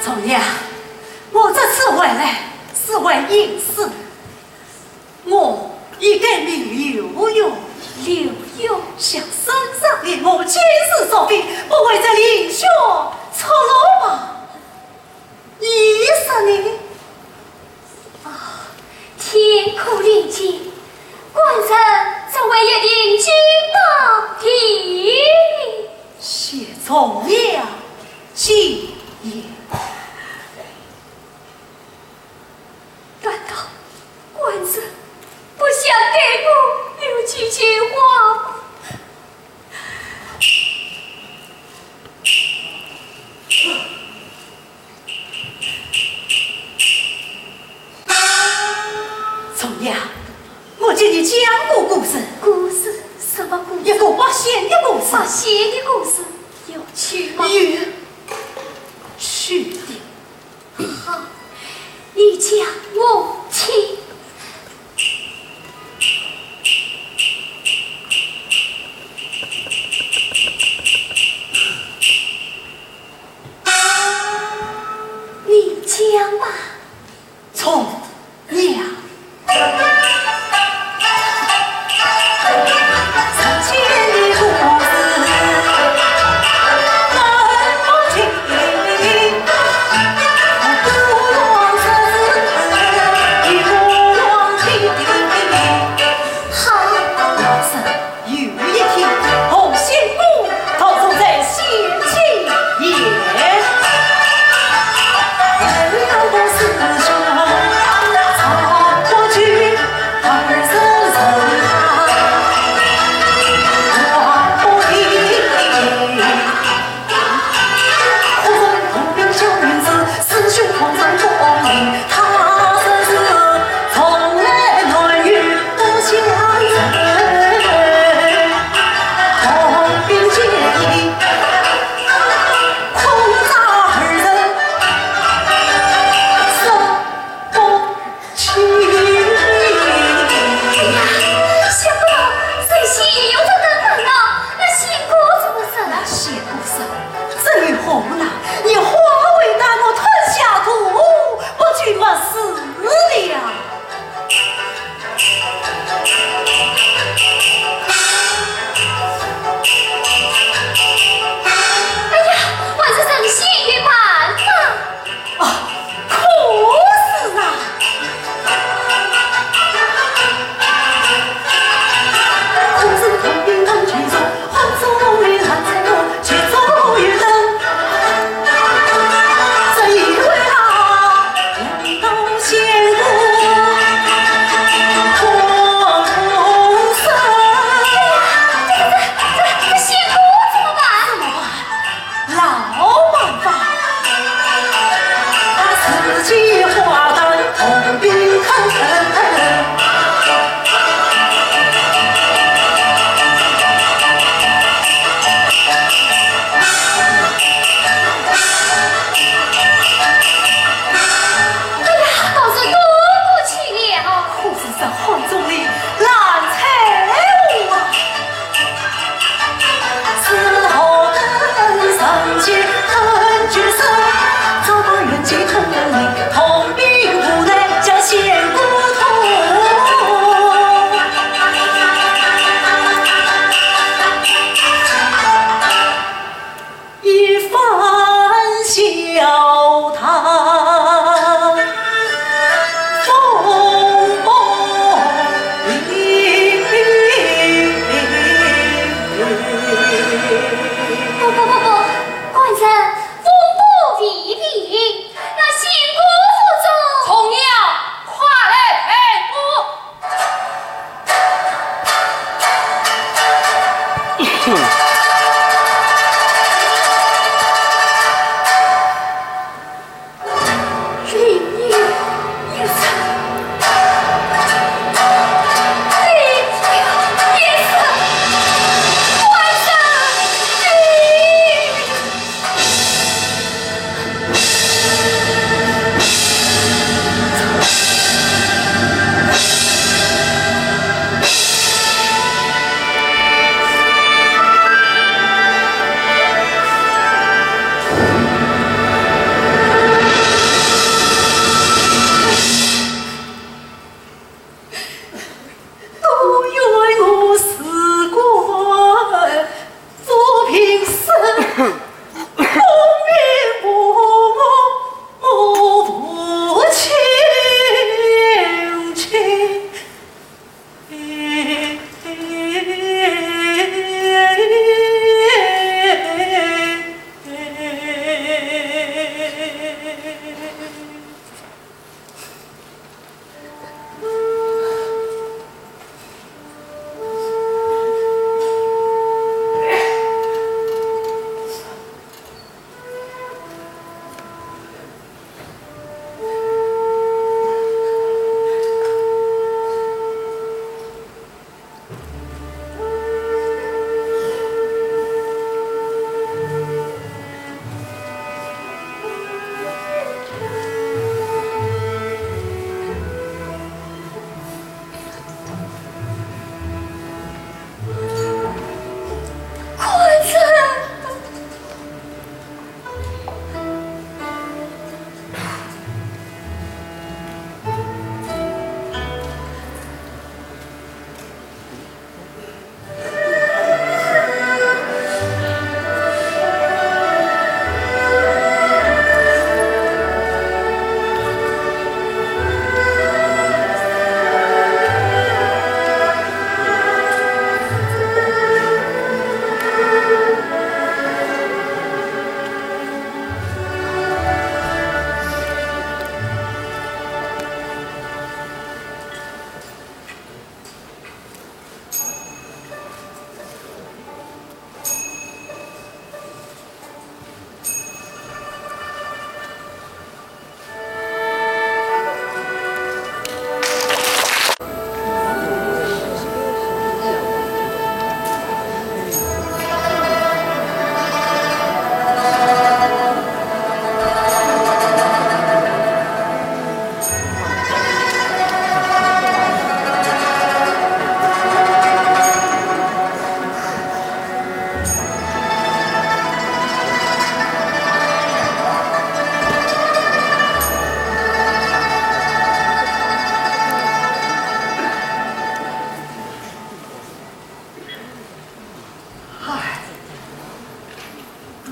重娘，我这次回来是为应试。 我已改名刘墉。刘墉？想圣上怜我，今日作废，不为这林兄出落吧？你说呢？啊，天可怜见，官人怎会一定金榜题名？谢重娘金言。 难道官人不想给我留几句话吗？重娘，我给你讲个故事。故事？什么故事？一个八仙的故事。八仙的故事，有趣吗？有趣的。 好，你讲我听。你讲吧。 重娘。好。有一天，红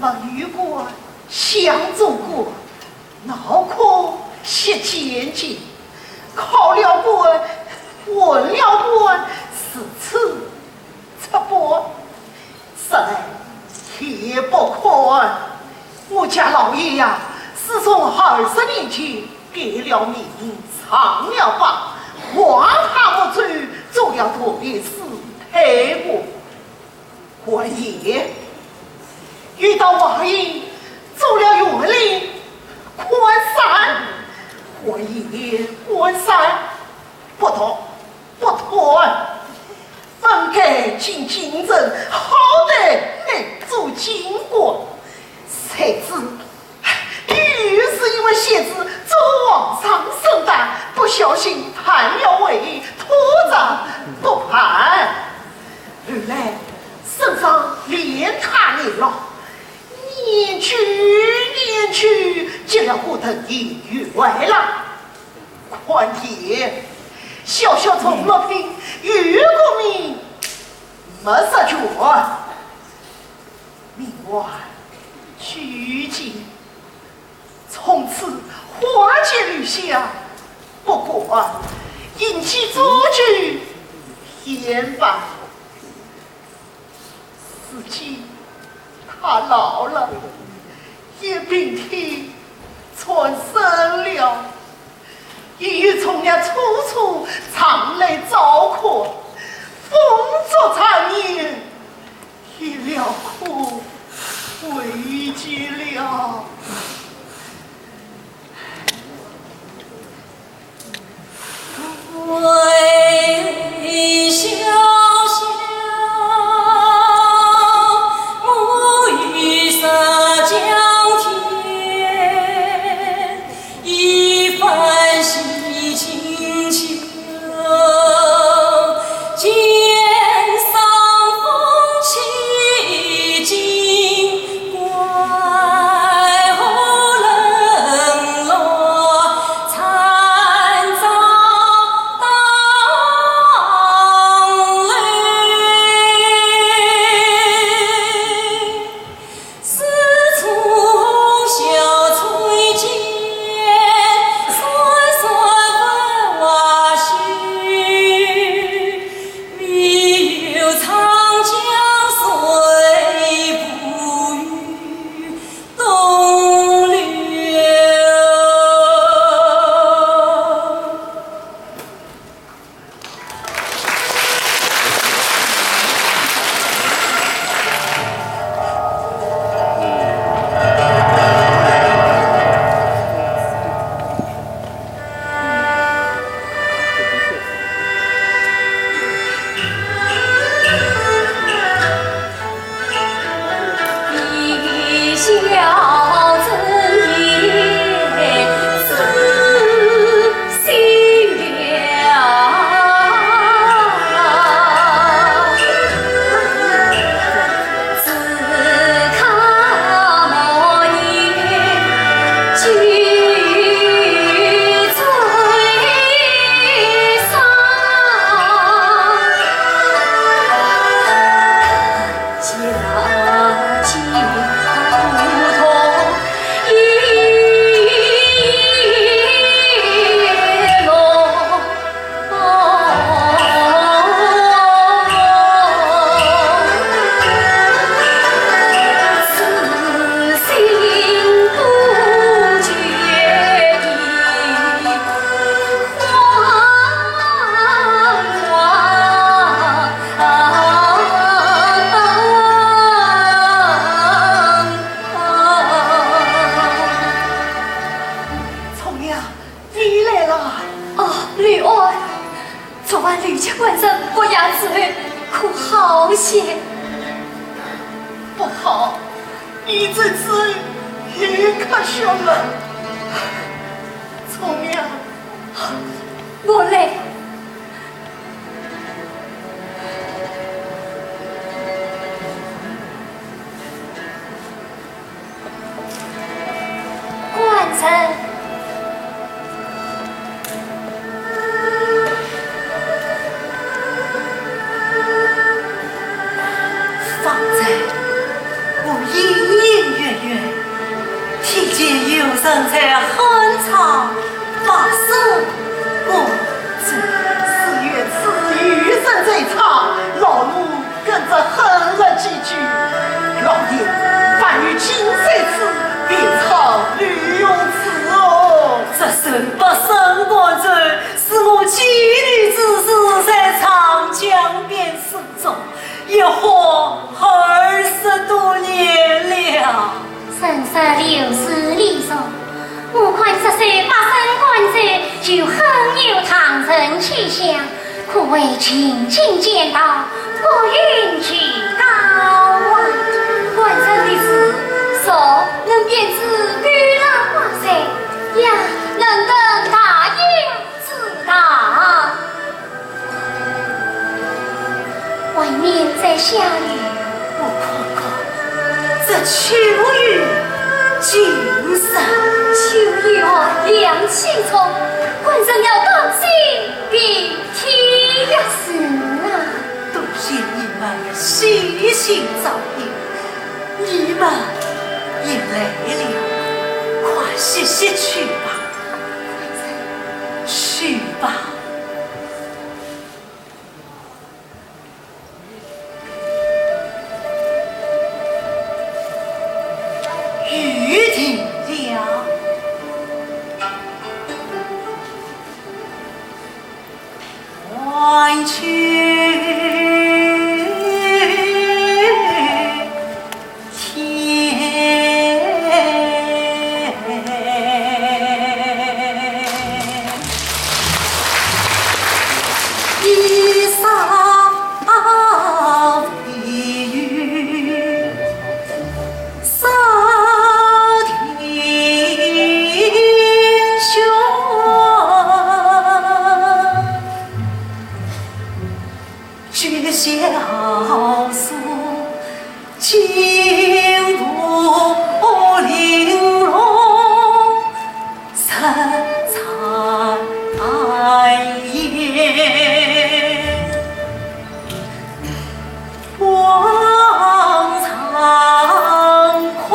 没有官，想做官，脑壳削尖尖，考了官，混了官，如此出版，实在也不堪。我家老爷呀，自从二十年前改了名，上了榜，还怕不成，做了大理寺太傅。 官爷，遇到王爷做了县令，官三，官爷，官三，不读，不读，本该进京城，好歹还做京官，谁知 又是因为写字做皇上圣旨，不小心犯了违，拖着不办。后来圣上怜他年老，念旧念旧，结了婚的意欲坏了。官爷，小小从没品有功名，没实权。 命官拒绝，从此花前留下不管，饮酒祝酒，闲吧。如今他老了，也平添转身了。 因为从娘初初常来照看，风烛残年，也了可回绝了。你来了。哦，刘安，昨晚刘家官人过夜之后，可好些？不好，你这次又咳血了。从娘，我来。 官人。方才我隐隐听见有人在哼唱《八声官子》。是，此有人在唱，老奴跟着哼了几句。老爷，八月金山寺，便唱柳永词哦。这声《八声官子》，是我妓女之时在长江边书中，一晃二十多年了。 人生六十里路，我看这首《八声官子》就很有唐人气象，可谓情景兼道，古韵俱高啊。官人的词，若能编至勾栏花扇，也能登大雅之堂。 外面在下雨，我看看，这秋雨竟然……秋雨哦，两千重，官人要当心鼻涕呀！是啊。多谢你们悉心照应，你们也累了，快歇歇去吧。去吧。 雨停了，还秋天。一声微雨扫庭轩，绝笑书 金步玲珑人在眼，望长空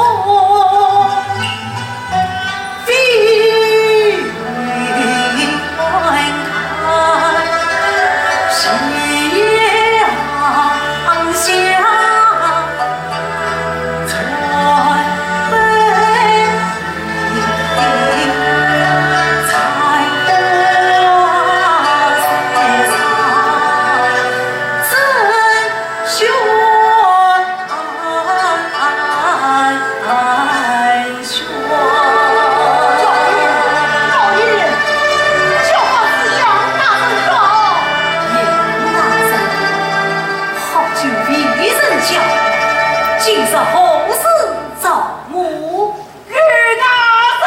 老爷，老爷，叫唤是杨大人到。杨大人，好久未曾叫，今日何事召我？柳大人。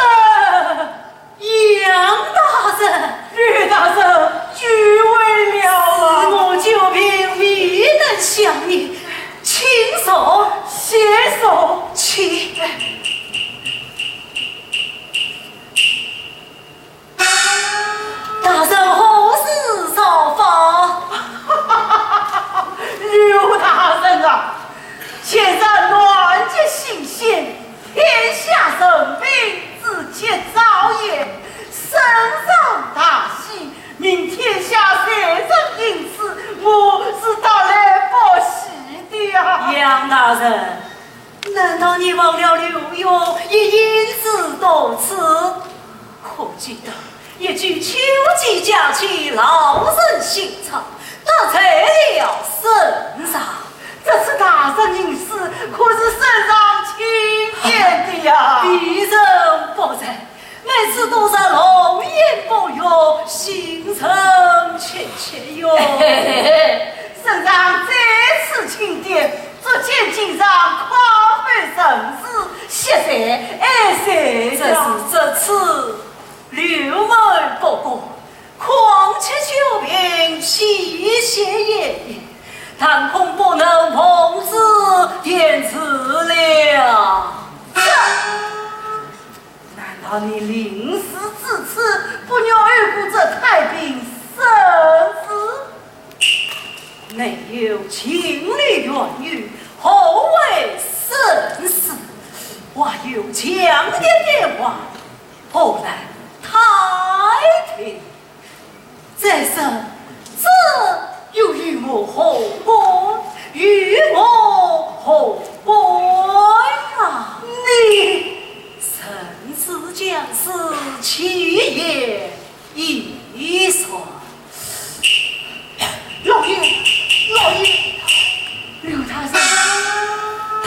杨大人。柳大人，久违了啊。是我久病未能相见，请坐。谢坐。请。大人何事造访？柳大人啊，前日南极兴县， 天下人民志节朝宴，圣上大喜，命天下才人吟诗，我是到来不喜的呀。杨大人，难道你忘了柳永也吟诗到此？可记得一句“秋季佳期老人新唱”， 得罪了圣上。这次大人吟诗，可是圣上钦点的呀。卑人不才，每次都是龙颜不悦，心神戚戚哟。圣上再次钦点，足见圣上宽厚仁慈，惜才爱才呀。只是这次柳某不过， 况且久病气血奄奄，但恐不能奉旨填词了。这……难道你临死至此，不愿顾这太平盛世？内有情理冤狱，后为生死，还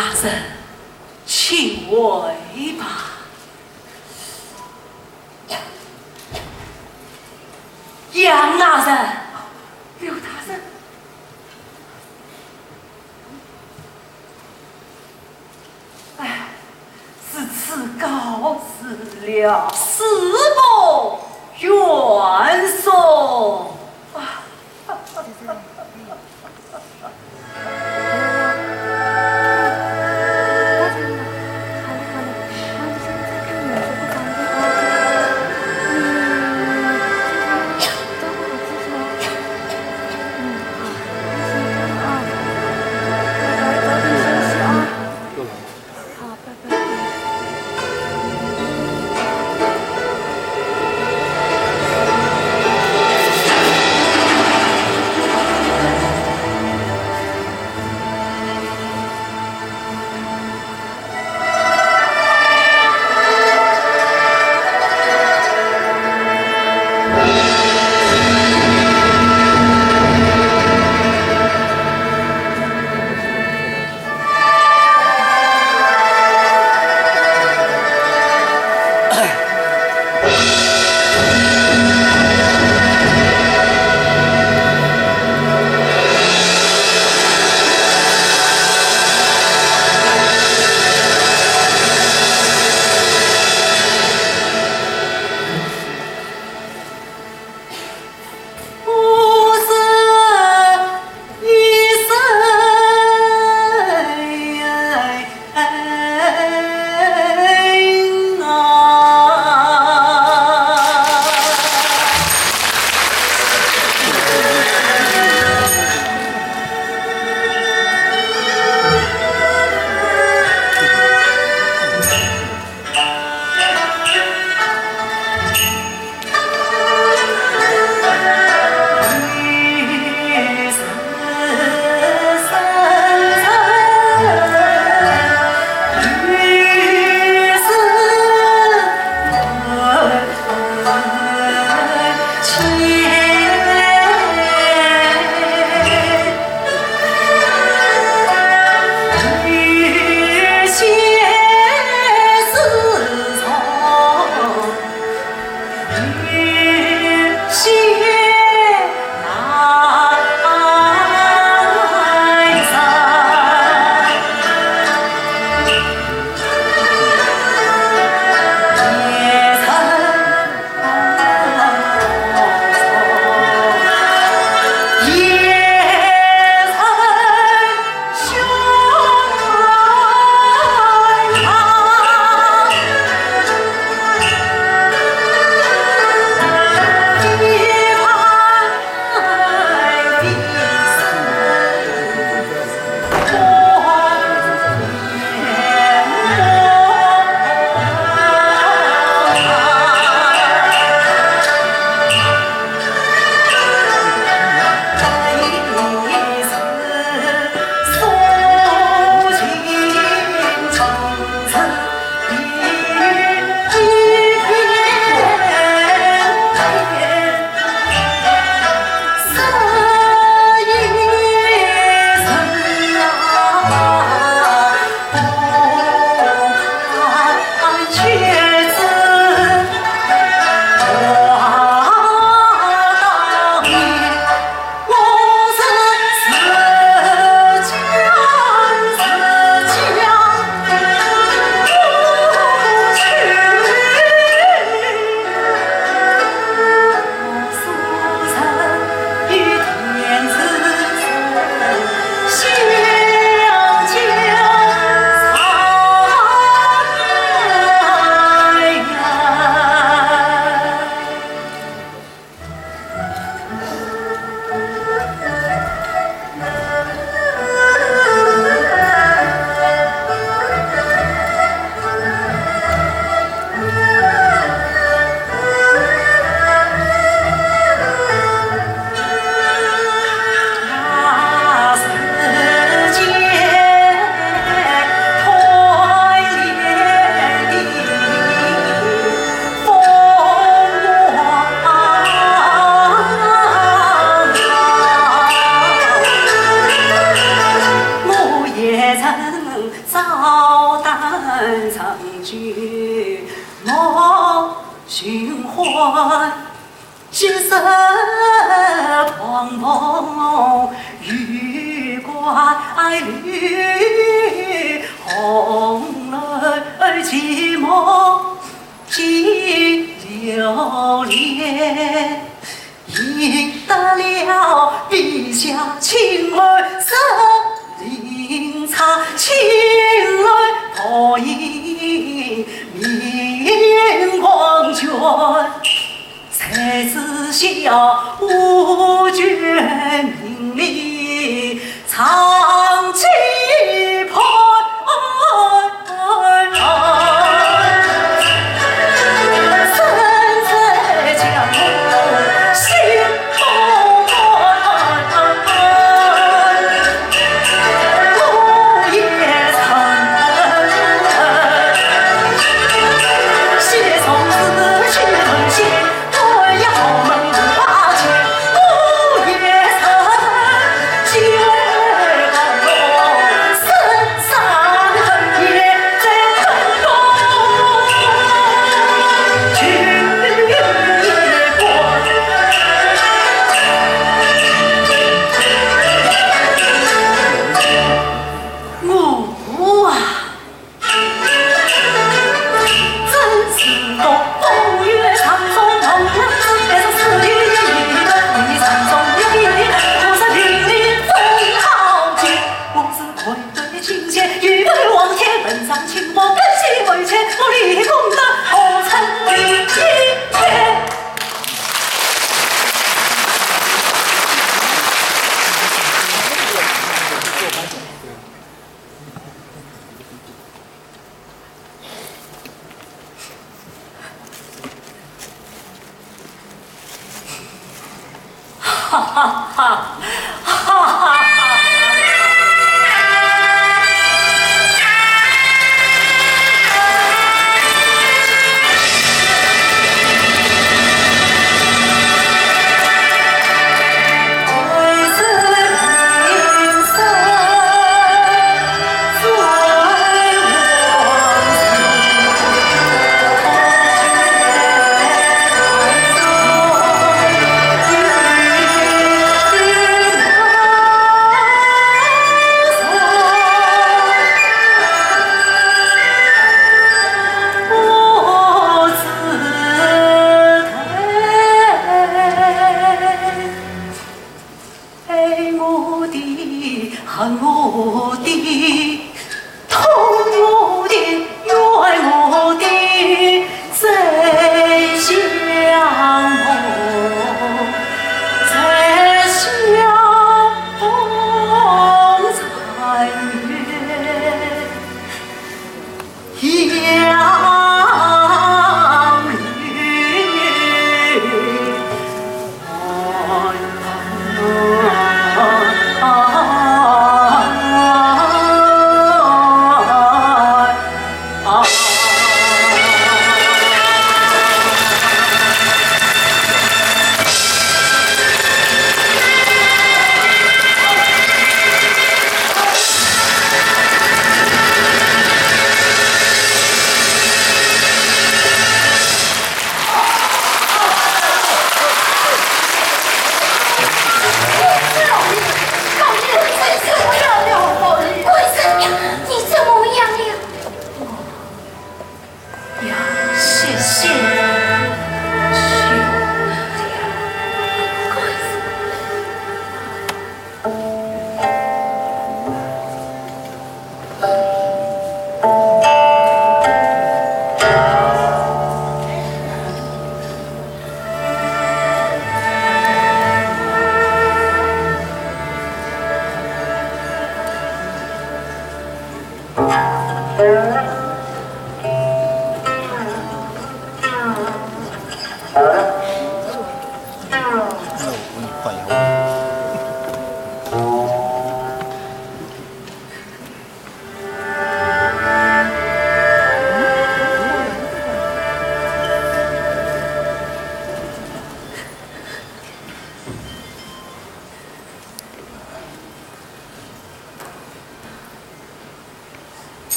大人，请回吧。杨大人，刘大人。哎，如此告辞了。恕不远送。啊。 好，拜拜。照单张酒莫寻欢，今日狂风雨怪雨，红楼寂寞几流连。 赢得了笔下青梅，是令茶青楼破衣明黄泉，才知晓无权名利 唱几番。身在江湖心不甘，我也曾写从此去投仙。 我啊， 哈哈哈哈！哈哈哈哈！爱我的，恨我的，痛我的，怨我的，再相逢，再相逢，才愿。 你怎么样了？ 呀，谢谢，谢谢。